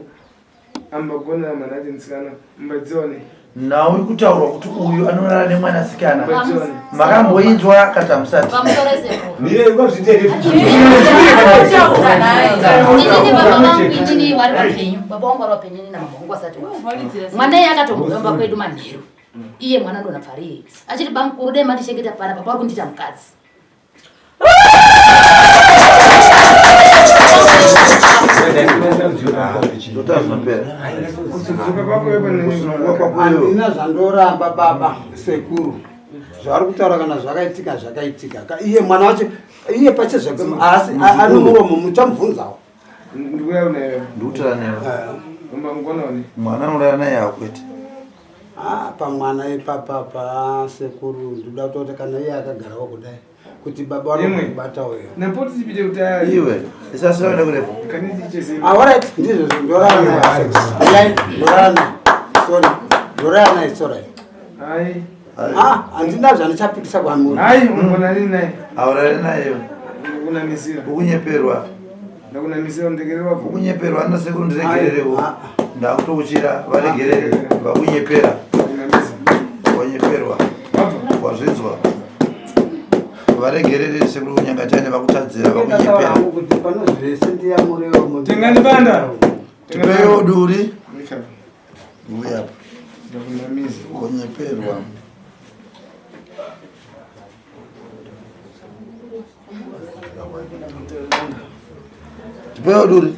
ambagona mwana ati mtsikana mbadzione. Nhau iri kutaurwa kuti uyu anorara nemwanasikana. Mbadzione. Makamboinzwa kata musati. Mirai, ungazvitende Inini baba vangu inini vari vapenyu baba vangu vari vapenyu inini namama vangu vasati vafa mwana iye akatombofamba kwedu manheru iye mwana ndona pfariye achiti bamukuru dai mandichengeta pana baba vari kundiita mukadzi. Kudzoka kwako iwe Kusunungwa kwako iwe. Handina zvandoramba baba sekuru. Zvavari kutaura kana zvakaitika zvakaitika. Iye mwana wacho iye pache zvake asi ane muromo muchamubvunzawo. Ndikuya unayo. Ndikutaura newe. Umba mugona wane. Mwana anorara naye hakwete. Ah, pamwana ipapapa sekuru ndoda kutoti kana iye akagarawo kudai kuti baba Imwe. vanobata uyo. Napoti tipite kuti aya. Iwe. Isasira kurefu. Kani ticheze. Ah, alright, ndizvozvo ndorara naye. Ndiyai, ndorara naye. Sorry. Ndorara naye, sorry. Hai. Ah, handina zvandichapikisa kwamuri. Hai ungona nini naye? Aurare naye. Ndakunamisira. Ukunyeperwa. Ndakunamisira undekererwa bvo. Ukunyeperwa ana sekuru ndiregererewo. Ah, Ndakutokuchira varegerere vakunyepera. Ndakunamisa. Wanyeperwa. Wabva. Wazvinzwa. Varegerere sekuru kunyangatani vakutadzira Ndataura vakunyepera. hangu kuti pano zvese ndiyamurewo. Tengani banda. Tipewo duri. Mika. Uya apa. Ndakunamisa. Wanyeperwa. Tipewo duri.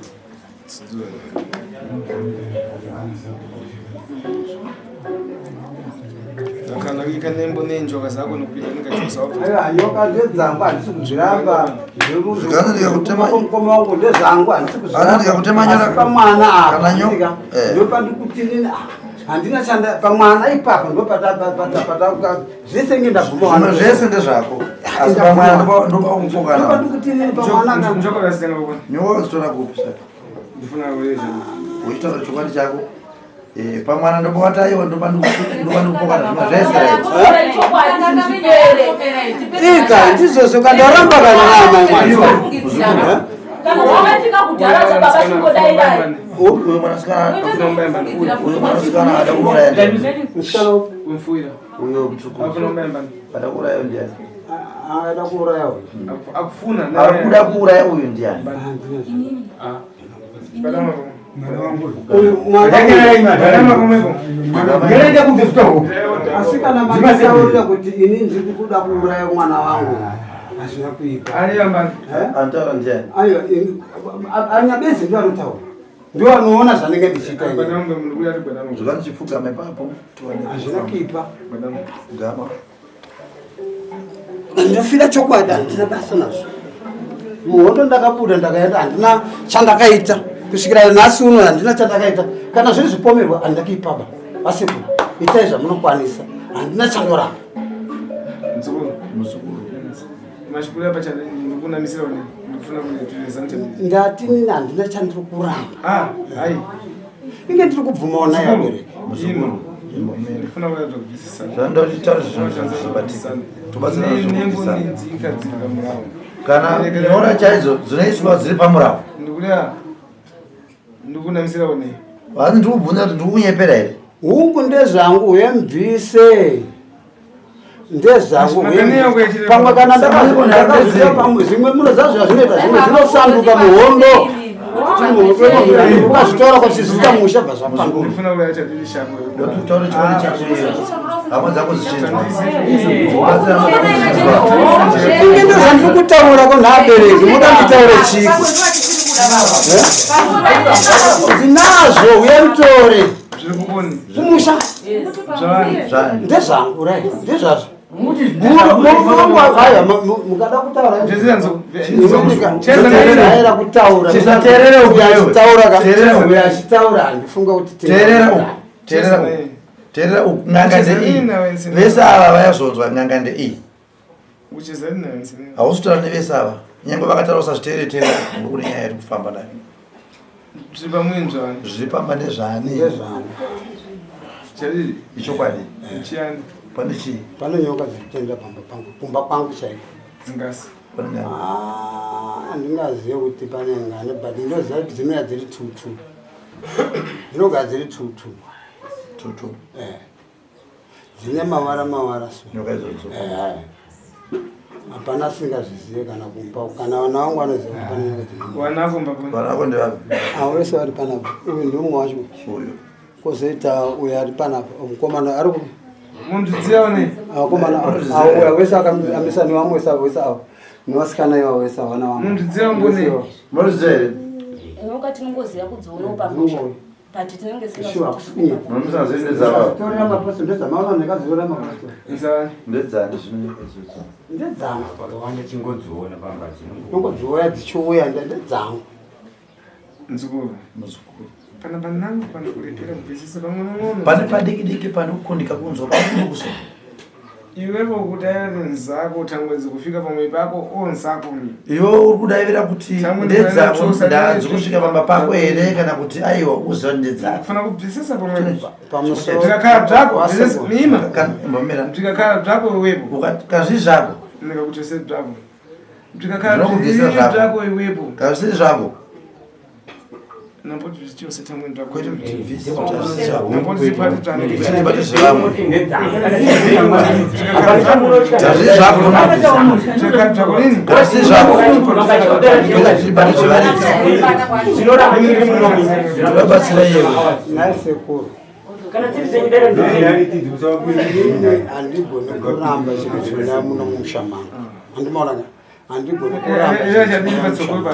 Kana kuika nembo nenjoka zako nokupita ningachosa wabva. Aiwa, nyoka ndedzangu handisi kuzviramba. Kana ndikakutema- Mukoma wangu ndezvangu handisi Kana ndikakutema nyora- Asi pamwana apa Kana nyo- handika, Eh. ndopandikuti handina chanda pamwana ipapa ndopatapatapata zvese nge ndabvuma Zvimwe zvese ndezvako. Asi pamwana ndopakupokana. ndopandikuti pamwana Njoka rasitenga kokona. Nyoka wazitora kupi saka? Ndifuna kuresha. Uchitaura chokwadi chako. Eh, pamwana ndopawataiwa ndopandikupokana zvimwe zvese right. Ika ndizvozvo kandoramba kana naamai mwana. Kana zvakaitika kudhara chababa chingodairai. Uyo mwanasikana uyo mwanasikana ada kuuraya ndiani? Musikana upi? Umfuira. Uyo mutsukuru. Afuna kumbayambana. Ada kuuraya ndiani? Ada kuuraya uyu. Akufuna. Ari kuda kuuraya uyu ndiani? Badama. Uyu mwana uyu. Asi kana manditaurira kuti ini ndiri kuda kuuraya mwana wangu hazvina kuipa. Aliyambana. Anotaura ndiani? Aiwa, anyabezi ndio anotaura. Ndio anoona zvanenge ndichiita ini. Badama ndikuya ati badama. Zvokani chipfugama ipapo tiwane Hazvina kuipa. Badama. Pfugama. Ndofira chokwadi handina basa nazvo. Muhondo ndakabuda ndakaenda handina chandakaita kusvikira nhasi uno handina chandakaita kana zviri zvipomerwa handina kuipaba asi itai zvamunokwanisa handina chandoramba. Mzukuru. Muzukuru. Mashukuru apa chande ndikunamisira une ndikufuna kunetuleza nchadii. Ndati nini handina chandiri kuramba. Ah, hai. Inge ndiri kubvumawo naye abereki. Mzukuru. Ndifuna kuratidza kubvisisana. Zvanoda kuti taure zvinhu zvibatika. Tobatsirana Nengo zvekubvisana. nedzika dziri pamurawo. Kana nyora chaidzo dzinoiswa dziri pamurawo. Ndikuda ndikunamisira one. Hanzi ndikubvunza kuti ndikukunyepera here? Hungu ndezvangu uye mubvise. Ndezvangu uye Makani yangu mubvise. yechiremba. Pamwe kana ndakazoita pamwe zvimwe munoziva zvazvinoita zvimwe zvinosanduka muhondo. Ukazvitora kwachizvita musha bva zvapanduka. Ndifuna kuda chatiri shako. Ndotaura chokwadi chako iwe. Hama dzako dzichinzwa. Inge ndozvandiri kutaura ko naabereki muda nditaure chiko. Ndinazvo uye mutore. Kumusha. Ndezvangu right ndezvazvo. Aiwa mukada kutaura kutaura kutaura Chisateerere uku iwewe. achitaura ka Teerera uku. uyo achitaura handifunga kuti Teerera uku. Teerera uku. Teerera uku. N'anga ndeiyi. Vese ava vayazonzwa n'anga ndeiyi. Uchezani nayo nsine. Hausi kutaura nevese ava. Nyangwe vakataura usazviteerere teerera kune nyaya iri kufamba nayo. Zviri pamwe zvani. Zviri pamba ndezvani? Ndezvani. Chadii? Ichokwadi. Chiyani? Pane chii? Pane nyoka dziri kutenderera pamba pangu kumba kwangu chaiko. Dzingasi. Pane ngani? Ah, handingazive kuti pane ngani but ndoziva kuti dzinouya dziri tutu. Dzinogara dziri tutu. Tutu. Eh. Dzine mavara mavara so. Nyoka idzodzo. Eh. Hapana asingazvizive kana kumba kana vana vangu vanoziva kuti pane nyoka dzine. Wanako mbabona. Vanako ndevapi? Avo vese vari panapa. Uyu ndiumwe wacho. Uyu. Kozoita uyo ari panapa. Mukomana ari ku Muntu dziya one. Vakomana avo uyo wese akamisa nevamwe wese avo wese avo. Nevasikana ivavo wese avo vana vangu. Muntu dziya mbone. Munoziva here? Nyoka tinongoziva kudziona pamusha but tinenge Sure, hakusi Munoziva ndezava. Torera mapostori ndezvamaona ndakaziona mapostori. Nzani. Ndedzani zvino idzodzo. Ndedzangu. Wakawanda chingodziona pamba dzinongo. Nongodziuya dzichiuya ndedzangu. Mzukuru. Muzukuru. Pana panangu pane kulepera kubvisisa pamwe nonono. Pane padiki diki pane kukundika kunzwa pakunokuso. Iwepo kuti aende nzako tangwedzi kufika pamwe pako onzako ni. Iwe uri kudaivira kuti Tangwe ndedzako ndinochosa ndanzi kusvika pamba pako here kana kuti aiwa uziva kuti ndedzako. Kufana kubvisisa pamwe. Pamusoro. Ndikakhala bzako bvisisa mima. Mbomera. Ndikakhala bzako iwepo. Kazviri zvako. Ndikakuchose bzako. Ndikakhala Ndinokubvisira zvako zvako. iwepo. Kazviri zvako. Napoti zvichose tangwe ndako. Kwete kuti bvise kuti hazvisi zvako. Napoti zipati zvanenge. Zvibate zvevamwe. Ndikakhala Hazvisi zvako unobvisa. bzako nini? Hazvisi zvako. Zvibate zvevaridzi. Ndinobatsira iwe. Nhai sekuru. Kana dziri dzenyu dai Inini handigoni kuramba chinhu chona muno mumusha mangu. Handimaona ka? Handigoni kuramba.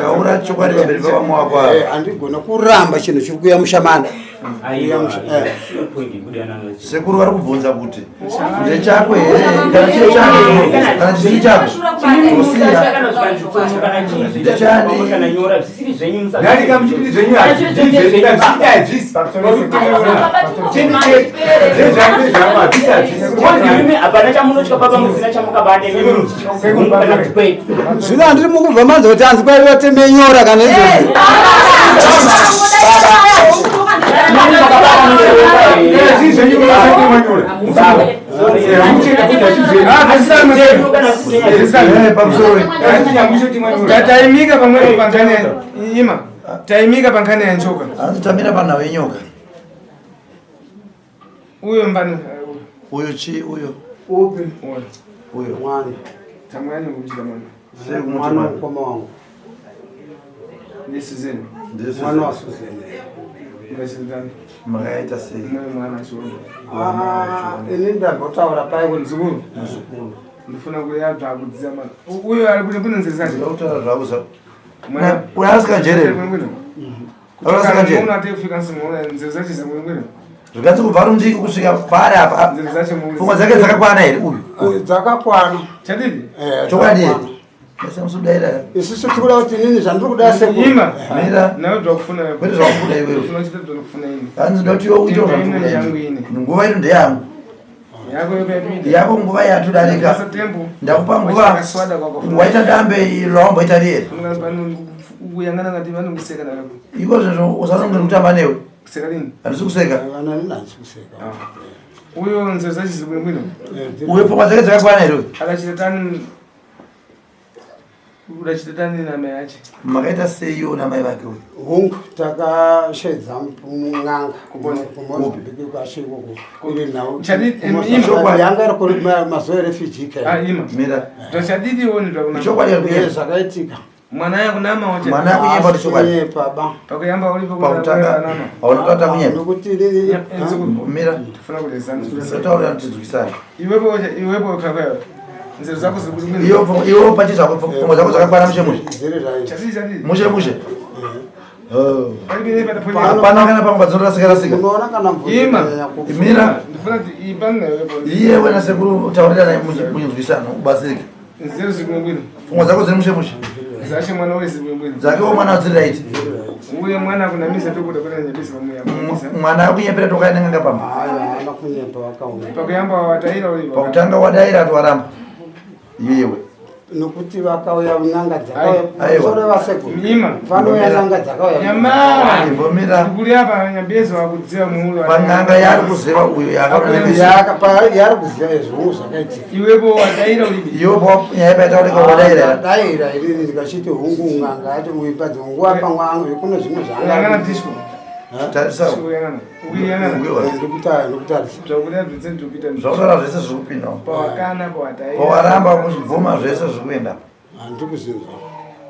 Taura chokwadi pamberi pavamwe wako ava. Eh, Handigoni kuramba chinhu chiri kuuya musha mani. Kuuya musha. Eh. Sekuru vari kubvunza kuti ndechako here kana chiri chako kana chisiri chako tosiya ndechani kana nyora zvisiri zvenyu Ndarika muchipiri zvenyu hazvisi musaimi hapana chamunotya baba musina chamukabata imimi muchitya kana kuti kwedu Zvino handiri mukubva manza kuti hanzi kwai vateme nyora kana izvozvo. Taimika pamwepo pankhani ya ima. Taimika pankhani ya njoka. Hanzi tamira panhau yenyoka. Uyo mbani Uyo chi uyo Upi? uyo. uyo. Mwana. Tamwani kuchita mwana. Sei kumuti Mwana mwana? mukoma wangu. Ndi Suzanne. Ndiye Mwana wa Suzanne. Ngachitani. Makaita sei? Mwe mwana achiona. Ah, ini ndambotaura pai kuti Mzukuru. Muzukuru. Ndifuna kuya bvakudzia mwana. Uyo ari kuti kune nzira zacho. Ndinoda kutaura zvako zva. Mwana. Uyo asikanjerere. Asikanjerere. Uno ate kufika nsimuona nzira zacho zimwe. Zvikanzi kubva rundiki kusvika paari apa. Nzira zacho mu. Pfungwa dzake dzakakwana here uyu? Eh, dzakakwana. Chadidi? Eh, Chokwadi here? dzakakwana. Basa musudaira. Isusu tikuda kuti inini zvandiri kuda sekuru. Ima. Mira. Nawe zvakufuna. Kwete zvakubuda iwewe. Ndifuna kuchita zvakufuna ini. Hanzi ndoti iwe uite Tenda yangu zvakubuda. ine. Nguva ino ndeyangu. Yako yobe yapinda. Yako nguva yatodarika. Tembo. Ndakupa nguva. Wakaswada kwako. Waita dambe lawamboita riere. Kuyangana ngati vanokuseka nako. Iko zvinhu usanonge kutamba newe. Kuseka lini? Handisi kuseka. Vana nini handisi kuseka. Uyo nzero zachizi bwino. Uyo pfungwa dzake dzakakwana here uyu? Akachita tani udachita tani namai ache. Makaita seiwo namai vake uyu? Hongu, takashaidza n'anga kuMozambique kwashe ikoko. Iri nhau. Yanga iri kuri mazuva erefugee camp. Ah, ima. Mira. Zvachadidi woni zvakuna. Chokwadi here kunyeba? Zvakaitika. Mwana yakunama wacha. Mwana yakunyepa kuti chokwadi. Kunyepa ba. Pakuyamba uripo Pakutanga hauna kutata kunyepa. Nokuti inini Mira. Tifuna kulezana. Taura tidzwisane. Iwepo iwepo kakayo. Nzero zako ziri kuti Iyo iwo pachi zvako pfungwa dzako dzakakwana mushe mushe. Dziri right. Chadidi chadidi. Mushe mushe. Oh. Pali pali Hapana kana pamwe padzinorasika rasika. Unoona kana mvura Ima. inonyanya kufa. Mira. Ndifuna kuti ipani nayo iwepo. Iye wena sekuru taurira naye muchinzwisana ubatsirike. Nzero ziri bwino. Pfungwa dzako dziri mushe mushe. Zashe mwana wese bwino. Dzakewo mwana dziri right. Uye mwana kunamisa tokuda kuti nyabisa pamuya. Mwana akunyepera tokaenda n'anga pamba. Hayi haana kunyepa wakaona. Pakuyamba wataira uripo. Pakutanga wadaira ati waramba. Iyewe. Nokuti vakauya n'anga dzakauya. Aiwa. Pamusoro vasekuru. Ima. Vanouya n'anga dzakauya. Nyamara. Imbomira. Kuri apa nyambezo akudziva muhuro. Pan'anga yaari kuziva uyo yakaona Yaka pa yari kuziva izvongo zvakaitika. Iwepo wadaira uripo. Iwe pa nyaya paitaurika wadaira. Daira inini ndikachiti hungu n'anga yacho muipadzi nguva pamwe kune zvimwe Uyangana zvaanga. disco. Tarisa. Uyangana. Uyangana. Ndikutarisa. Zvakuda zvese ndikuita. Zvakutaura zvese zviri kupinda. Pawakana pawataira. Pawaramba kuchibvuma zvese zviri kuenda. Handikuzvinzwa.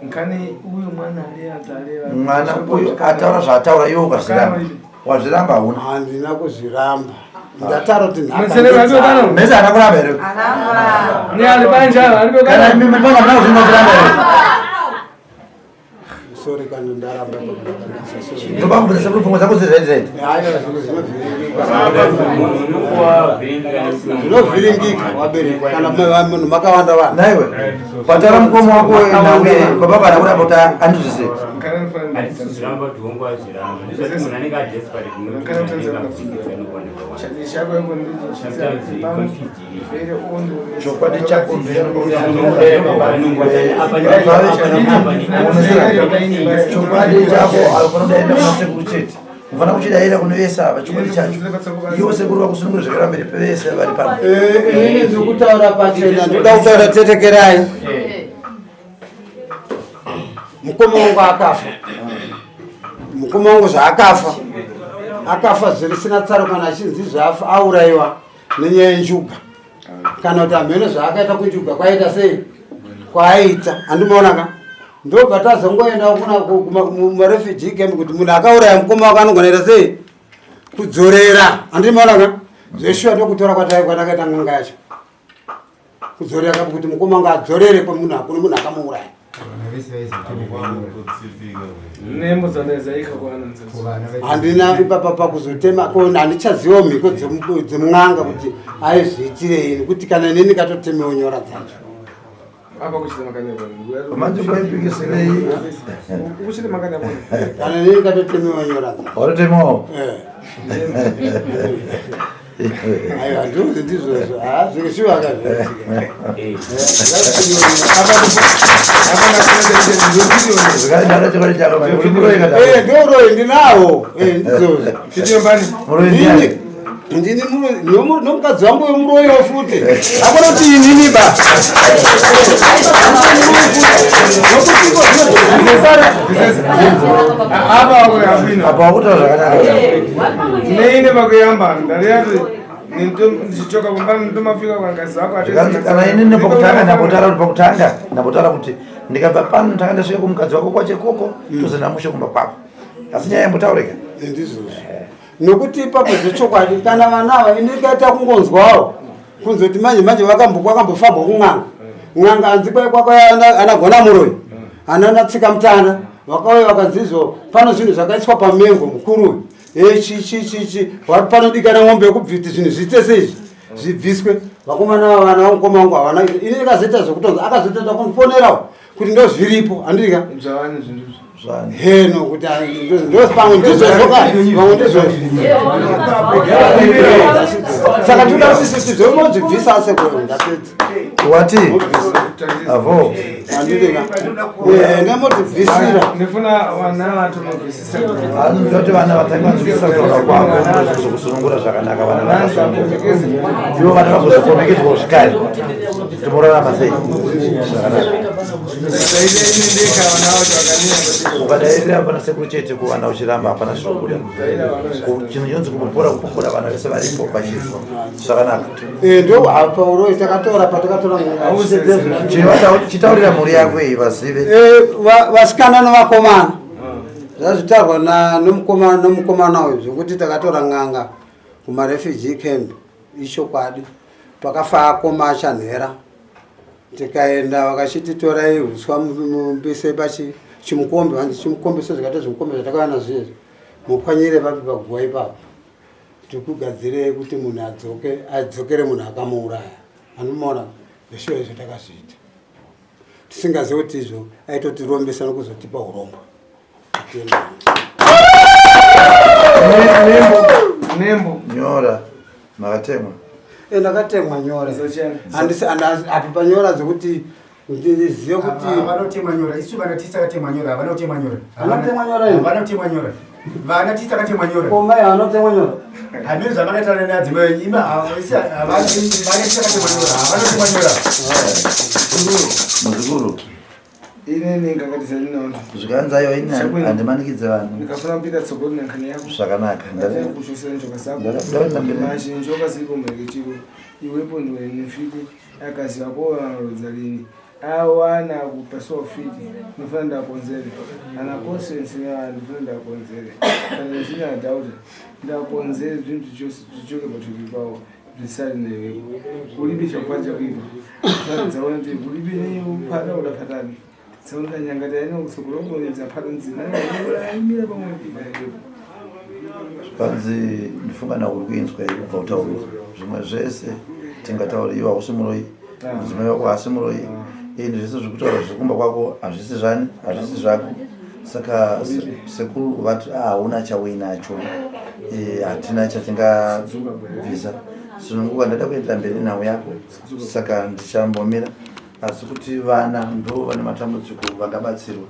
Nkani uyu mwana ali ataleva. Mwana uyu ataura zvaataura iwe ukazviramba. Wazviramba hauna. Handina kuzviramba. Ndataura kuti Mwesere vacho pano. Mese haana kuramba here? Ne ali panja ali Kana imi mapanga hamuna kuzvinwa kuramba here? Sorry kana ndaramba pakanaka. Ndopa kubvunza sekuru pfungwa dzako dziri right right. Hayi zvinovhiringika wabereki kana munhu makawanda vanhu. Naiwe. Pataura mukoma wako nauye baba vana kuramba kuti andizvise. Handisizviramba kuti hongu azviramba. Ndizvati munhu anenge adesperate Chokwadi chako chokwadi chako haufana kudaira kuna sekuru chete ufana kuchidaira kune vese ava chokwadi chacho iwo sekuru vakusunungura zvakara mberi pevese vari pano Inini ndiri kutaura pachena ndoda kutaura tetekerai. Mukoma wangu akafa. Mukoma wangu zvaakafa. Akafa zvisina tsaro kana achinzi zvafa aurayiwa nenyaya yenjuga. Kana kuti hamheno zvaakaita kunjuga kwaita sei? Kwaaita. Handimaona ka? Ndobva tazongoenda kuna kumarefugee camp kuti munhu akauraya mukoma wake anogona ita sei? Kudzorera. Handimaona ka? Zveshuwa ndokutora kwatakaita n'anga yacho. Kudzorera kapo kuti mukoma wangu adzorere kwemunhu hakuna munhu akamuuraya. Nembo dzadaidzaika kwana nzezo. Handina ipapa pakuzotema ko handichazivawo mhiko dzemun'anga kuti aizviitirei nekuti kana inini ndikatotemewo nyora dzacho. Apa kuchita makanyapa. Manje kwaipikisirei? Ukuchita makanyapa. Kana inini ndikatotemewo nyora dzacho. Watotemewo? Eh. Aiwa ndizvo ndizvozvo ha zvirishuwa akazviitika. Ndouroyi ndinawo ndizvozvo. Ndini muroyi nomukadzi wangu wemuroyiwo futi. Hakuna kuti inini ba. Apa wakuri Apa wakutaura zvakanaka. Neine pakuyamba ndariati ndichichoka kumba ndomafika kwangazi wako Kana inini pakutanga ndambotaura kuti pakutanga ndambotaura kuti ndikabva pano ndanga ndasvika kumukadzi wako kwachekoko tozoenda mushe kumba kwako asi nyaya yambotaurika Ndizvozvo. Nokuti ipapo zvechokwadi kana vana ava ini ndikaita kungonzwawo kunzoti manje manje vakambofambwa kun'anga. N'anga hanzi kwai kwakauya anagona muroyi. Anana tsika mutana vakauya vakanzi izvo pano zvinhu zvakaiswa pamengo mukuru uyu. Chi chi chi chi wari panodikana ng'ombe yekubviti zvinhu zviite seizvi zvibviswe vakomana ava vana vamukoma wangu havana ini ndikazoita zvekutonza akazotoita kundifonerawo kuti ndozviripo handika Zvavani zvinhu heno kuti ndo pamwe ndizvozvo ka pamwe ndizvozvo saka tinoda kuti sisi zvomodzibvisa asekuru ndapedza wati avo Handidika ndamotibvisira. Ndifuna vana vatonobvisisa. Anoti vana vatange vanzwisisa kutaura kwavo kuzokusunungura zvakanaka. Vana vakasununguka ivo vana vazozokomekedzwa zvikare kuti morarama sei zvakanaka. Ukadairira hapana sekuru chete kuvana uchiramba hapana zvinobuda. Chinhu chinonzi kupupura, kupupura vana vese varipo vachinzwa zvakanaka. Ndo apa uroi takatora patakatora. Chitaurira mhuri yako iyi vazive. Vasikana nevakomana, zvazvitaurwa nomukomana nomukomana uyu zvokuti takatora n'anga kumarefugee camp ichokwadi. Pakafa akoma achanhera, tikaenda vakachiti torai uswa mupise pachi chimukombe, vanzi chimukombe sezvakaita zvimukombe zvatakauya nazvo izvi, mupwanyire papi paguva ipapo, tikugadzirei kuti munhu adzoke, adzokere munhu akamuuraya. Anomuona zveshuwa izvo takazviita tisingazivi kuti izvo aitotirombesa nokuzotipa urombo. Nembo. Nyora makatemwa. Ndakatemwa nyora. Handisi apo panyora dzekuti ndizive kuti Vanotemwa nyora, isu vana tisi takatemwa nyora, havana kutemwa nyora. Vanotemwa nyora ini? Havana kutemwa nyora, vana tisi takatemwa nyora. Komai vanotemwa nyora. Hamiri zvamakaitaura neadzimai venyu ima isi vana tisi takatemwa nyora, havana kutemwa nyora. Muzukuru. Inini ngakatisa ndinaona. Zvikanzi aiwa, ini handimanikidze vanhu. Ndikafuna kupinda tsogoni nenkhani yako. Zvakanaka. Kuchosera njoka zako. Ndakabuda mberi. Mashe njoka ziko mreketiko. Iwepo ndiwe nifike akaziva ko rodza lini. Awana kupaswa fiti. Ndifuna ndakonzere. Ana consense ya ndifuna ndakonzere. Kana zina dauta. Ndakonzere zvinhu zvichoke pathupi pawo. Zvisari newe. Ulibe chakwaja kuipa. Dzaona kuti ulibe ne uphata udaphatani. Tsaona nyanga taina kutsogolo dzaphata nzina. Imira pamwe ipa. Zvikanzi ndifunga nauri kuinzwa iri kubva kutaurwa zvimwe zvese tingataura, iwe hausi muroyi, mudzimai wako haasi muroyi, ini zvese zviri kutaura zvekumba kwako hazvisi zvani, hazvisi zvako. Saka sekuru vati, "Ah, hauna chauinacho, hatina chatingabvisa, sununguka." Ndada kuendera mberi nhau yako, saka ndichambomira, asi kuti vana ndo vane matambudziko vangabatsirwa.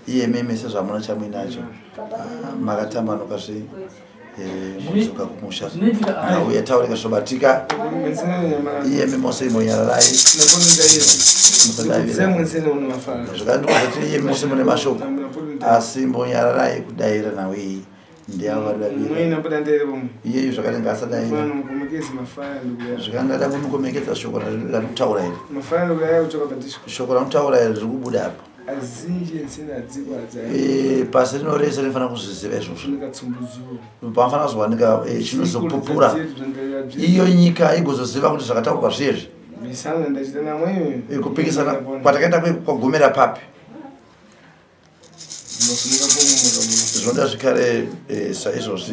Iye mimi sezvamuna chamuinacho, ah, makatambanuka zve mudzoka kumusha, nhau yataurika zvobatika. Iye mimose imonyararai, musadavira. Zvikandikuti iye mose mune mashoko, asi mbonyararai kudaira nhau iyi, ndiavo vari vaviri. Iyeyu zvakati ngaasadaira. Zvikangada kumukomekedza shoko rarikutaura iri, shoko ramutaura iri riri kubuda apo. Azinji ensina dziko adza. Pasi rino rese rinofanira kuzviziva izvozvo. Katsumbuzuwo. Panofanira kuzowanika chinozopupura iyo nyika igozoziva kuti zvakataurwa zvezvi. Misana ndachita namweyo. Kupikisana kwatakaita kwagumira papi. Ndinofunika pomumuka muno. Zvinoda zvikare saizvozvi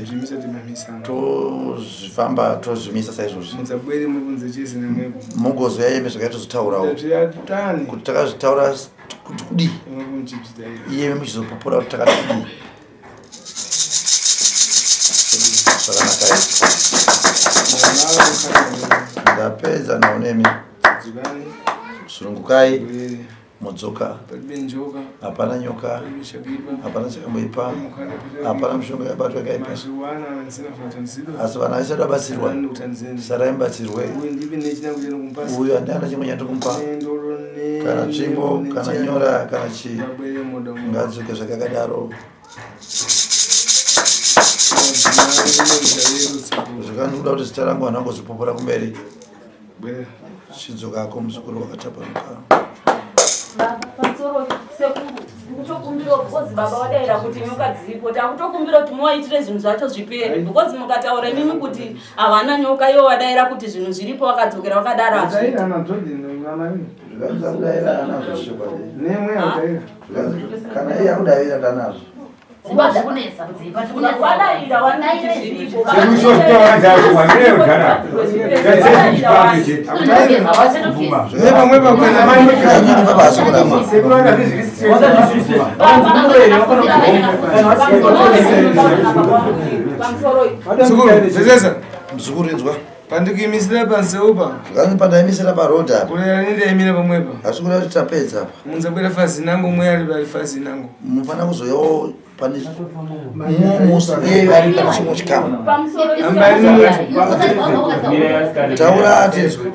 tozvifamba tozvimisa saizvozvi. Mudzabwere muri kunze chese namwepo. Mugozoya imi zvakaita tozotaurawo Ndatani. kuti takazvitaura kuti kudii, iyemi muchizopupura kuti takati kudii. Zvakanaka, ndapedza naonemi. Sunungukai, mudzoka. Palibe njoka. Hapana nyoka. Palibe chakuipa. Hapana chakamboipa, hapana mishonga yabatwa yakaipa. Mazuwana nsina kutanzidwa. Asi vana vese vabatsirwa, sarai mubatsirwe. Uyu ndipi nechina kuchena kumpasa. Uyu handina chimwe chandikumupa, Nendoro ne. kana tsvimbo, kana nyora, kana chii. Babwere moda mo. Ngadzoke zvakakadaro. Zvikandiuda kuti zita rangu vanhu vangozopopora kumberi. Chidzokako muzukuru wakatapanuka. Baba, pamusoro sekuru, ndikutokumbira because baba wadaira kuti nyoka dziripo. Takutokumbira kuti muwaitire zvinhu zvacho zvipere because mukataura imimi kuti havana nyoka, ivo wadaira kuti zvinhu zviripo, vakadzokera vakadaro hazviiti. Utaira anadzodzi namai. Zvikanzi akudaira anazvo chokwadi. Nemwe utaira. Kana iye akudavira ndanazvo. Dzimba zvikunetsa kudzipa. Wadaira wani kuti zviripo. Mzukuru, zezesa. Mzukuru inzwa. Pandikuimisira panseupa. Zvakanzi pandaimisira paroad apa. Kurera nendaimira pamwepa. Asi kureva kuti tapedza apa. Munzabwera fazi nangu mweya ari pari fazi nangu. Munofanira kuzoyawo pane musi iyeyo ari pane chimwe chikamu. Taura atinzwe.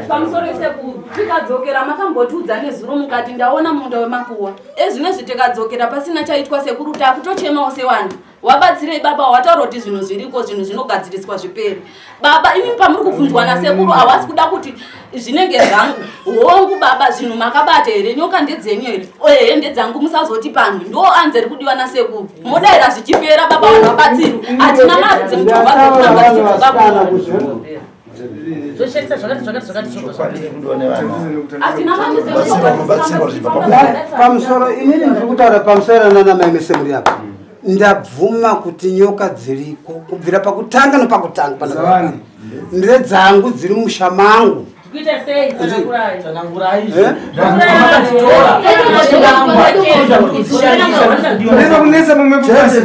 Pamusoro sekuru, tikadzokera makambotiudza nezuro mukati ndaona munda wemakuwa. Ezvinezvi tikadzokera pasina chaitwa sekuru takutochemawo sevanhu. Wabatsirei baba wataura kuti zvinhu zviriko zvinhu zvinogadziriswa zvipere. Baba imi pamuri kubvunzwa nasekuru hawasi kuda kuti zvinenge zvangu. Hongu baba zvinhu makabata here nyoka ndedzenyu here? Ehe ndedzangu musazoti pamwe. Ndo anze ri kudiwa nasekuru. Modaira zvichipera baba vanhu vabatsirwe. Hatina mari dzemuchovha dzekuramba tichidzoka kuno. Zvoshandisa zvakati zvakati zvakati Chokwadi chiri kudiwa nevanhu. Hatina mari Batsirwa, mubatsirwa zvichibva pamoyo. Pamusoro inini ndiri kutaura pamusoro nana mai mesemuri apa. Ndabvuma kuti nyoka dziriko kubvira pakutanga nepakutanga pana ndedzangu dziri musha mangu. Kuita sei tsanangurai. Tsanangurai. Eh? Unaweza kunetsa pamwepo pasi.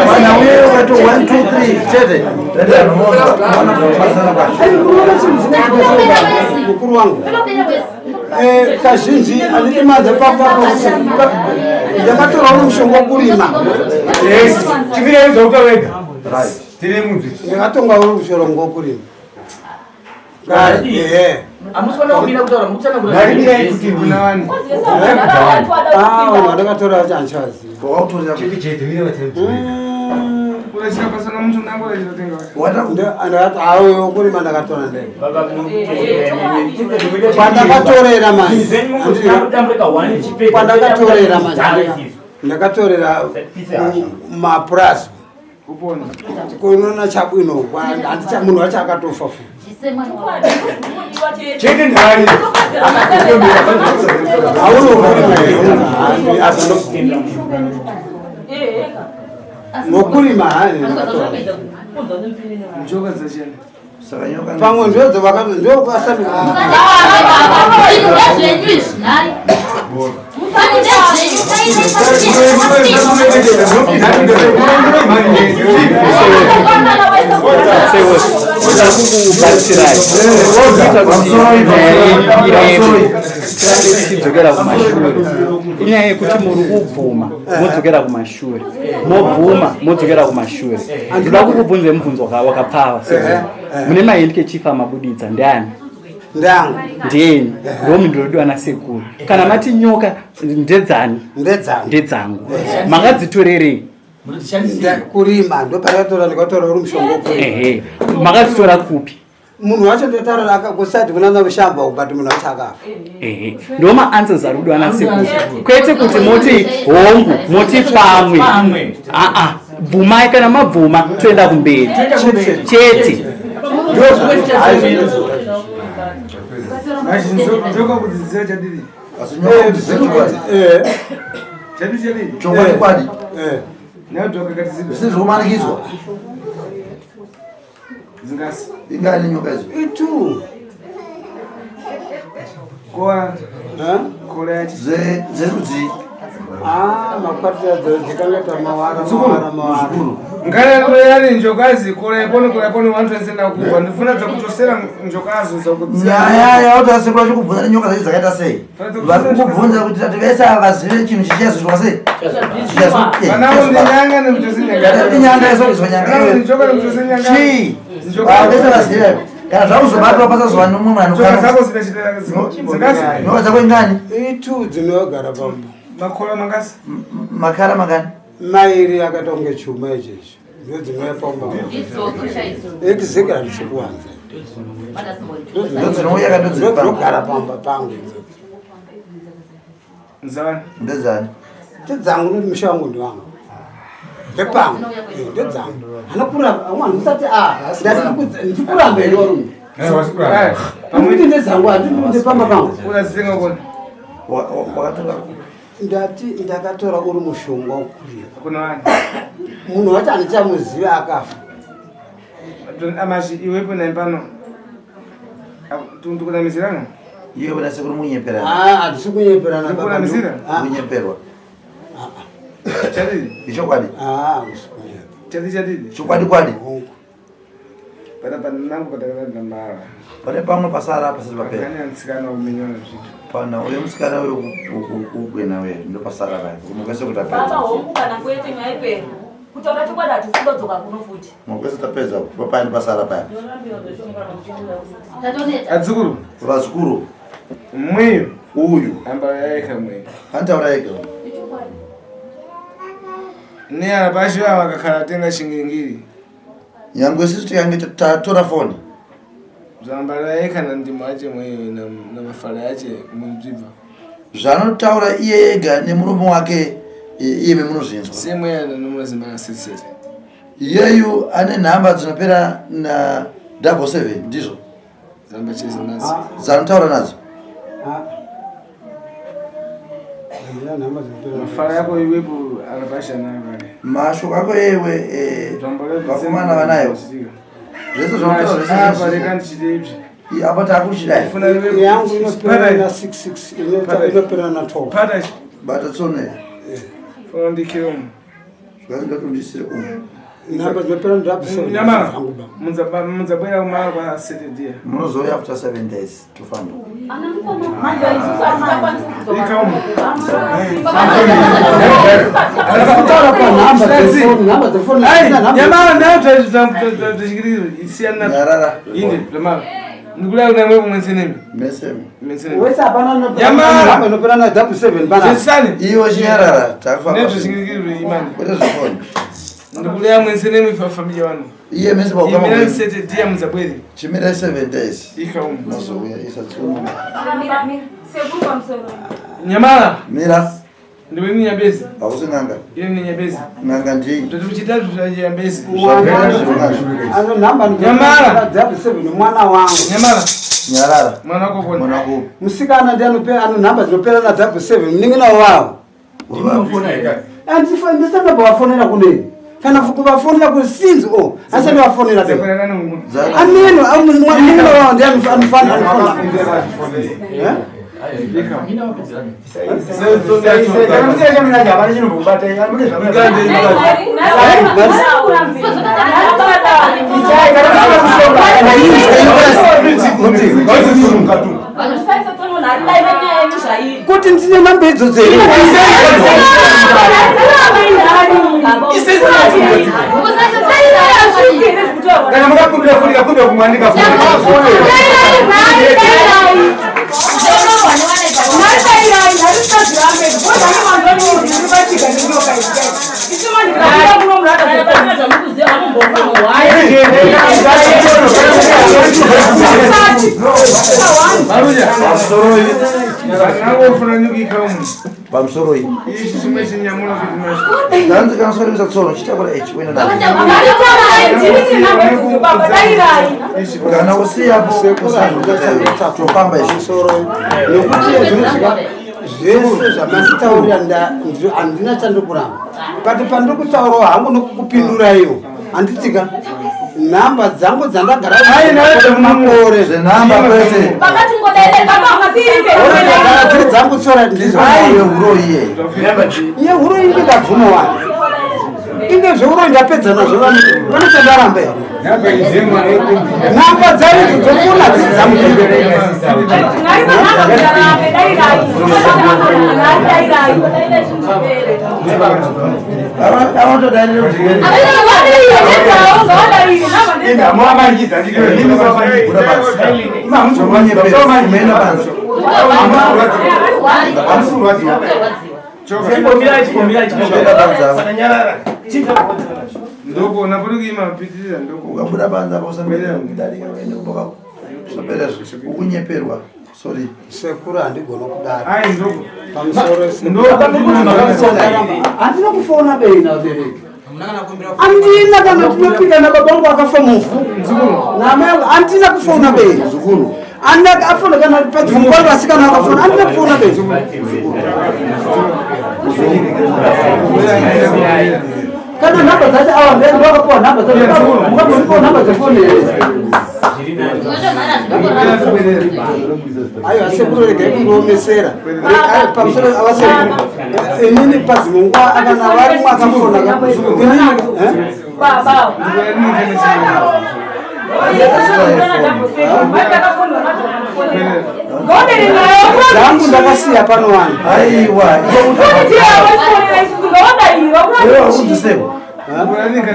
Mwana uye wakati 1 2 3 chete. Mwana kubatsira kwacho. Mukuru wangu kazhinji handiti madze ndakatora uri mushonga wokurima. Yes, chimirei zvakuta wega. Tine munzwi. Ndakatonga uri mushonga wokurima. Ehe. Hamusi kumira kutaura mukutsanangura. Ah, vanhu vandakatora vacho handichavazivi. Kurashira pasana muntu nangu rachitotenga. Wokurima ndakatora ndega. Kwandakatorera manje. Kwandakatorera manje. Ndakatorera mapurazi. Kunoona chabwino handicha munhu wacho akatofa fu. Chete ndari. Hauna wokurima here? Wokurima hani ndakatora. Njoka dzachena. Saka nyoka Pamwe ndodzo vakato ndokasati. Zvinhu ndezvenyu izvi nhai. Zvinhu ndezvenyu. Kubatsirai tirambe tichidzokera kumashure inyaya yekuti muri kubvuma modzokera kumashure mobvuma modzokera kumashure ndoda kukubvunze mubvunzo wakapfava mune mahandkerchief amabuditsa ndiani Ndangu. Ndeni ndomindorodiwa nasekuru kana mati nyoka ndedzani ndedzangu ndedzangu makadzitorerei Kurima ndopandakatora ndikatora uri mushonga wokurima. Ehe. Makadzitora kupi? Munhu wacho ndotaura akakusati kunana kushamba uku but munhu wacho akafa. Ehe. Ndo maanswers ari kudiwa nasekuru kwete kuti moti hongu moti pamwe aa bvumai kana mabvuma toenda kumberi chete Njoka kudzidzira chadidi. Asi nyoka kuti dzechokwadi. Chadu chadidi. Chokwadi kwadi. Nyoka kati zibe. Zvisiri zvokumanikidzwa. Dzingasi. Ingani nyoka idzo? Itu. Kora. Kora yachi. Dzerudzi. Ah, makwatira dzikangata mawara mawara mawara. Ngare njokazi kora yaponi kora yaponi 120 kubva ndifuna dzakutosera njokazo dzakudzira. Nyaya yakuti asekuru achikubvunza nenyoka dzacho dzakaita sei? Vari kukubvunza kuti tati vese ava vazive chinhu chichazoitwa sei? Vanavo ndinyanga nekutose nyanga. Kana nyanga izoiswa nyanga Vanavo iyoyo. ndinjoka nekutose nyanga. Chii? Njoka. Vanhu vese vazive. Kana zvakuzobatwa pasazova nomumwe munhu Njoka anokana. dzako zidachitera dzingasi. Nyoka dzako ingani? Itu dzinogara pamba. Makora mangasi. Makara mangani? Mairi akaita kunge chuma ichechi. Ndo dzinouya pamba. Exactly handisi kuwanza. Ndo dzinouya kana ndo dziri pamba? Ndodzinogara pamba pangu idzodzo. Nzani. Ndedzani? Ndedzangu noti musha wangu ndiwangu. Ndepangu. Ndedzangu. Hana kuramba, amwe musati a ndikuramba here warume. Pamwe ndedzangu handindi ndepamba pangu. Unadzitenga kona. Wakatora Ndati ndakatora uri mushonga wokurima. Kuna wani. Munhu wacho handichamuziva akafa. Amashi iwepo naye pano. Tukunamizirana? Iwe bona sekuru munyeperana. Ah, handisi kunyeperana baba. Ndikunamizira? Ah. Kunyeperwa. Ichokwadi. Chokwadi kwadi. Pana panangu patakatanda mara. Pane pamwe pasara pasati papera. Pane musikana umenyona zvitu. Pana uyo musikana uyo kugwena uyo ndopasara paya. Mukwese Baba kutapedza. hongu kana kwete nyaya ipera. Kutaura chokwadi hatisindodzoka kuno futi. Mukwese tapedza papani pasara paya. Tatoneta. Adzukuru. Vazukuru. Mweyo. Uyu. Amba yaika mweyo. Anotaura ega. Ne anapashi ava vakakhala tenga chingingiri. Nyangwe isusu tikange tatora foni. Zvambara yaika na ndimo ache mweyo na mafara yache munzvibva. Zvanotaura iye ega nemuromo wake iye memunozvinzwa. Semweya nanomazimba setsete. Iyeyu ane nhamba dzinopera na 77 ndizvo. Zamba cheza nadzo. Dzanotaura nadzo. Mafara yako iwepo anapashi anayo kare. Mashoko ako ewe vakomana vanayo. Zvese zvanotaura Apa zvese. reka ndichite izvi. Apa takuchidai. Yangu inopera na 66 inopera na 12. Bata tsono iyi. Funa ndikire umu. Zvakangatondisire umu. Nhamba dzinopera na 77. Nyamara. Mudzabwera kumara kwa sete Munozouya after 7 days tofamba. Ana mukoma manje isusu hatichakwanisi kudzoka. Kutaura panhamba dzefoni, nhamba dzefoni. Nyamara ndautaiisiyana inde lamara ndikula kuna mwe kumwe senemi Mese. Wese hapana inopera Nyamara. nhamba inopera na 77 pana. Zvisane. Iwe chinyarara takufamba. Nezvechingirikiri imani. Kwete zvefoni. Ndikula mwe senemi fa familia wanu. Iye mese paukama Imira kwenyu. sete dia mudzabwere. Chimirai 7 days. Ika umu. Muzouya isa tsono. Sekuru pamusoro. Nyamara. Mira. Ndiwe ni nyabezi. Hausi n'anga. Ile ni nyabezi. N'anga ndii. Toti kuchita zva nyabezi. Ano nhamba Nyamara. 77 mwana wangu. Nyamara. Nyarara. Mwana wako kona. Mwana wako. Musikana ndiye anopera ano nhamba dzinopera na 77 munin'ina wavo. Andisati kune kana kuvafonera kusinzi o asati vafonera be ameno munin'ina wavo ndiye anofanira anofona. Kuti ndine nhamba idzodzo here? Kana mukakumbira foni kakumbira kumwandika foni. Vanangofuna nyukika umu. Pamusoro iyi. Ichi chimwe chinyamura kuti masho. Ndanzi kana usikarimisa tsono chitakura ichi uenda nacho. Kana usiyapo tofamba izvi. Nekuti zvinosvika zvese zvamanditaurira handina chandikuramba but pandikutaurawo hangu nokukupinduraiwo handitika nhamba dzangu dzandagara makore Zvenhamba kwete. Ndagara dziri dzangu tsora ndizvo Uroyi iye. iye uroyi ndingabvuma wani inge zveuroyi ndapedza nazvo vani pane chandaramba here nhamba dzaidzo dzofuna dziri dzangu. Ndoko napuri kuima pitirira ndoko. Ukabuda panze apa usamberera uende kumba kwako. Zvapera izvo. Ukunyeperwa. Sorry. Sekuru handigona kudaro. Ai ndoko. Pamusoro Ndoko. Handina kufona bei nabereki. Handina kana tinopika nababa vangu akafa muvhu. Namai vangu handina kufona bei. Zukuru. Handina afona kana padzimba vasikana vakafona handina kufona bei. Kana nhamba dzacho awa ndakapuwa nhamba dzacho mukambonipawo nhamba dzefoni here? Aiwa sekuru, regai kundiomesera. Pamusoro avasekuru, inini padzimwe nguva akana varimwe akafona inini. Baba. Dzangu ndakasiya pano wani. Aiwa,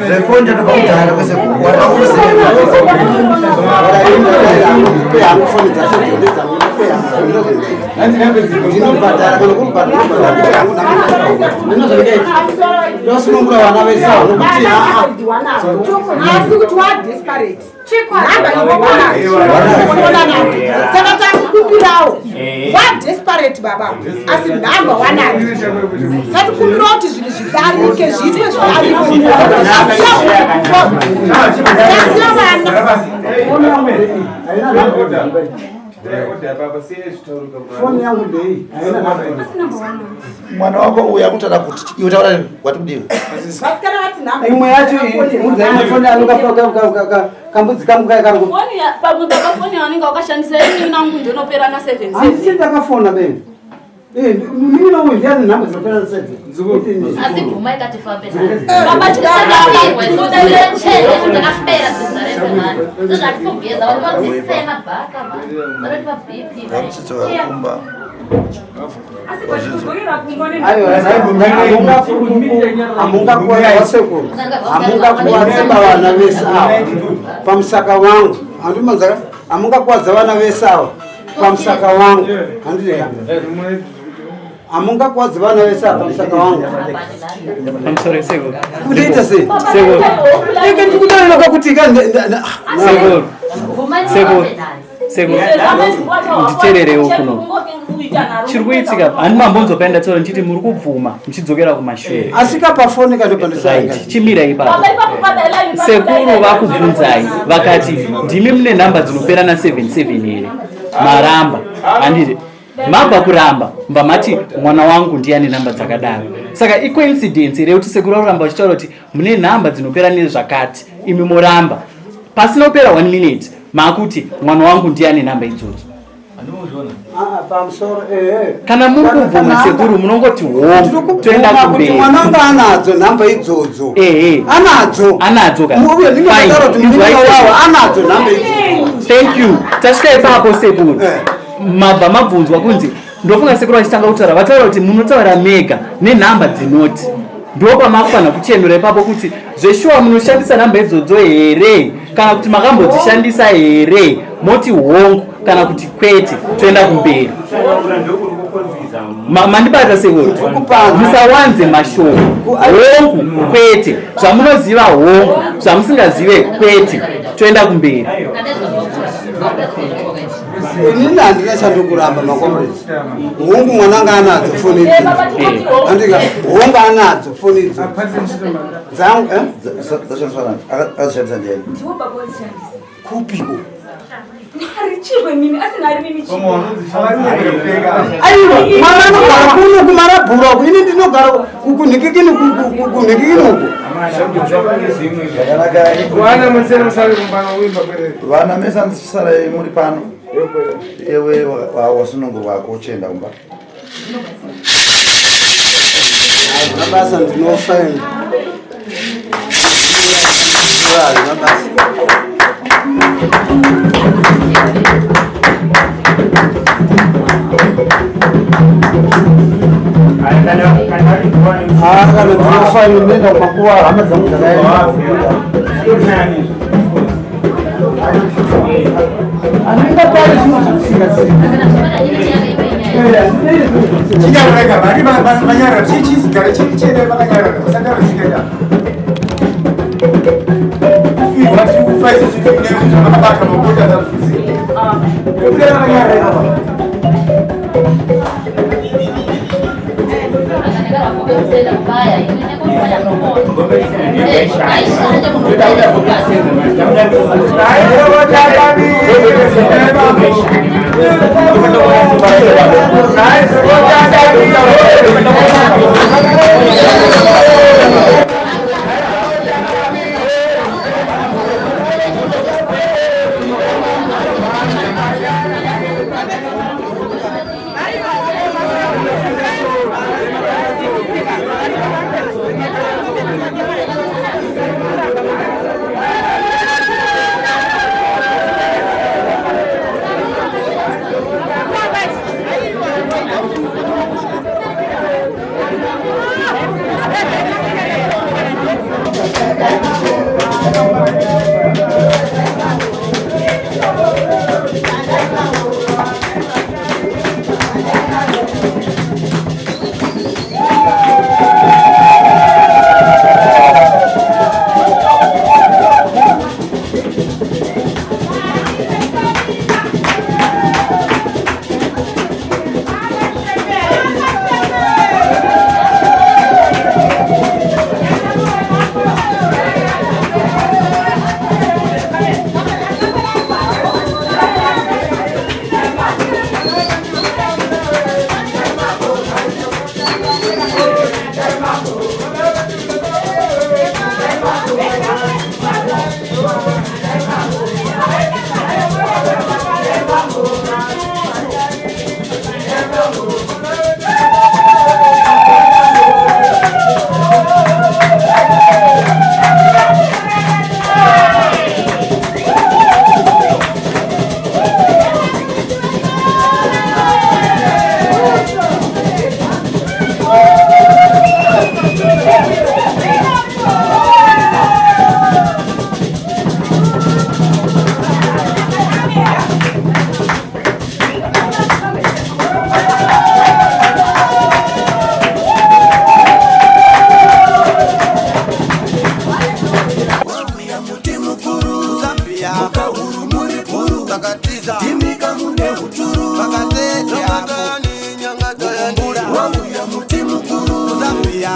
zvefoni chatobva kudhara kwese. Yangu foni dzacho ndedzangu, ndinobhadhara kana kurubhadhara, ndosunungura vana vese avo nokuti haa. Asi kuti wadesperate nhamba inoona, saka takukumbirawo, wadesperate baba, asi nhamba wanadzo, satikumbirawo kuti zvinhu zvidarike, zviitwe zvidarike. Tasiya vana. Foni yangu ndei? Mwana wako uyu akutaura kuti iwe taura wati kudiwe. Vasikana vati nhamba. Imwe yacho mudzai foni anoka kambudzi kangu kai kari. Foni pamwe baba, foni yavanenge wakashandisa ini nangu ndinopera na 77. Handisi ndakafona beni. Mimina uyu ndiani nhamba dzinopera na 7? Asi bvuma ikatifambe. Baba, takapera dzinza rese mani sezvatikugeza vatisema bhaka vanotipa BP. Vamutsitsokakumba. Hamungakuwadza vasekuru, hamungakuwadza vana vese ava pamusaka wangu, handimanzaka? Hamungakuwadza vana vese ava pamusaka wangu, handideka? Hamungakuwadza vana vese ava pamusaka wangu. Pamusoro sekuru. Kutoita sei? Sekuru. Ike ndikutononoka kuti ka Sekuru. Sekuru. Sekuru. Nditeererewo kuno. Chiri kuitika handi mambonzopaenda taura ndichiti muri kubvuma muchidzokera kumashure. Asi kapafoni kandopandisai. Right, chimira ipapo. Sekuru vakubvunzai vakati ndimi mune nhamba dzinopera na77 here? Maramba, handiti? Mabva kuramba, mubva mati mwana wangu ndiani nhamba dzakadaro. Saka icoincidence here kuti sekuru varamba vachitaura kuti mune nhamba dzinopera nezvakati, imi moramba, pasina kupera 1 minute maakuti mwana wangu ndiani nhamba idzodzo? Pamusoro ehe. Kana muri kubvuma sekuru, munongoti hongu, toenda kuti kumberi. Mwana wangu anadzo nhamba idzodzo. Ehe. Anadzo. Anadzo ka? Uye ndinotaura kuti Fine. munin'ina Inzwai. wavo anadzo nhamba idzodzo. Thank you. Tasvika ipapo sekuru, mabva mabvunzwa kunzi, ndofunga sekuru vachitanga kutaura vataura kuti munotaura mega nenhamba dzinoti, ndo pamakufanira kuchenura ipapo kuti zveshuwa munoshandisa nhamba idzodzo here kana kuti makambodzishandisa here, moti hongu kana kuti kwete, toenda kumberi. Mandibata sekuru? Musawanze mashoko. Hongu, kwete, zvamunoziva hongu, zvamusingazive kwete, toenda kumberi. Inini handina chandokuramba, makomrades. Hongu, mwana anga anadzo foni idzo, andika? Hongu, anadzo foni idzo dzangu, eh? Akazishandisa ndiani? Ndiwo baba wazishandisa. Kupiko? Nhari chirwe mimi, asi nhari mimi chirwe. Aiwa, mwana anogara kuno kumarabhura uku, ini ndinogara kunhikikini, kunhikikini uku. Vana mutsere musare kumbano uimba kwerere. Vana mese andisarai muri pano. Iwe wasunungurwa wako, uchienda kumba. Hazvina basa, ndinofa ini. Hazvina basa. Ah, kana ndinofa ini, ndinoenda kumakuva, hama dzangu dzakaenda. Handingapari zvinhu zvamusingazivi. Chinyarareka vari vanyarara, chichigare chiende vakanyarara, vasatara zikaita kufirwa, tiri kufa isusu zvavakabata makota zafuzi ekuda vakanyarara.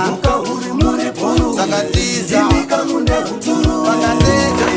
Muka huri muri bhuru. Sakatiza. Imika mune uturu. Vakateta.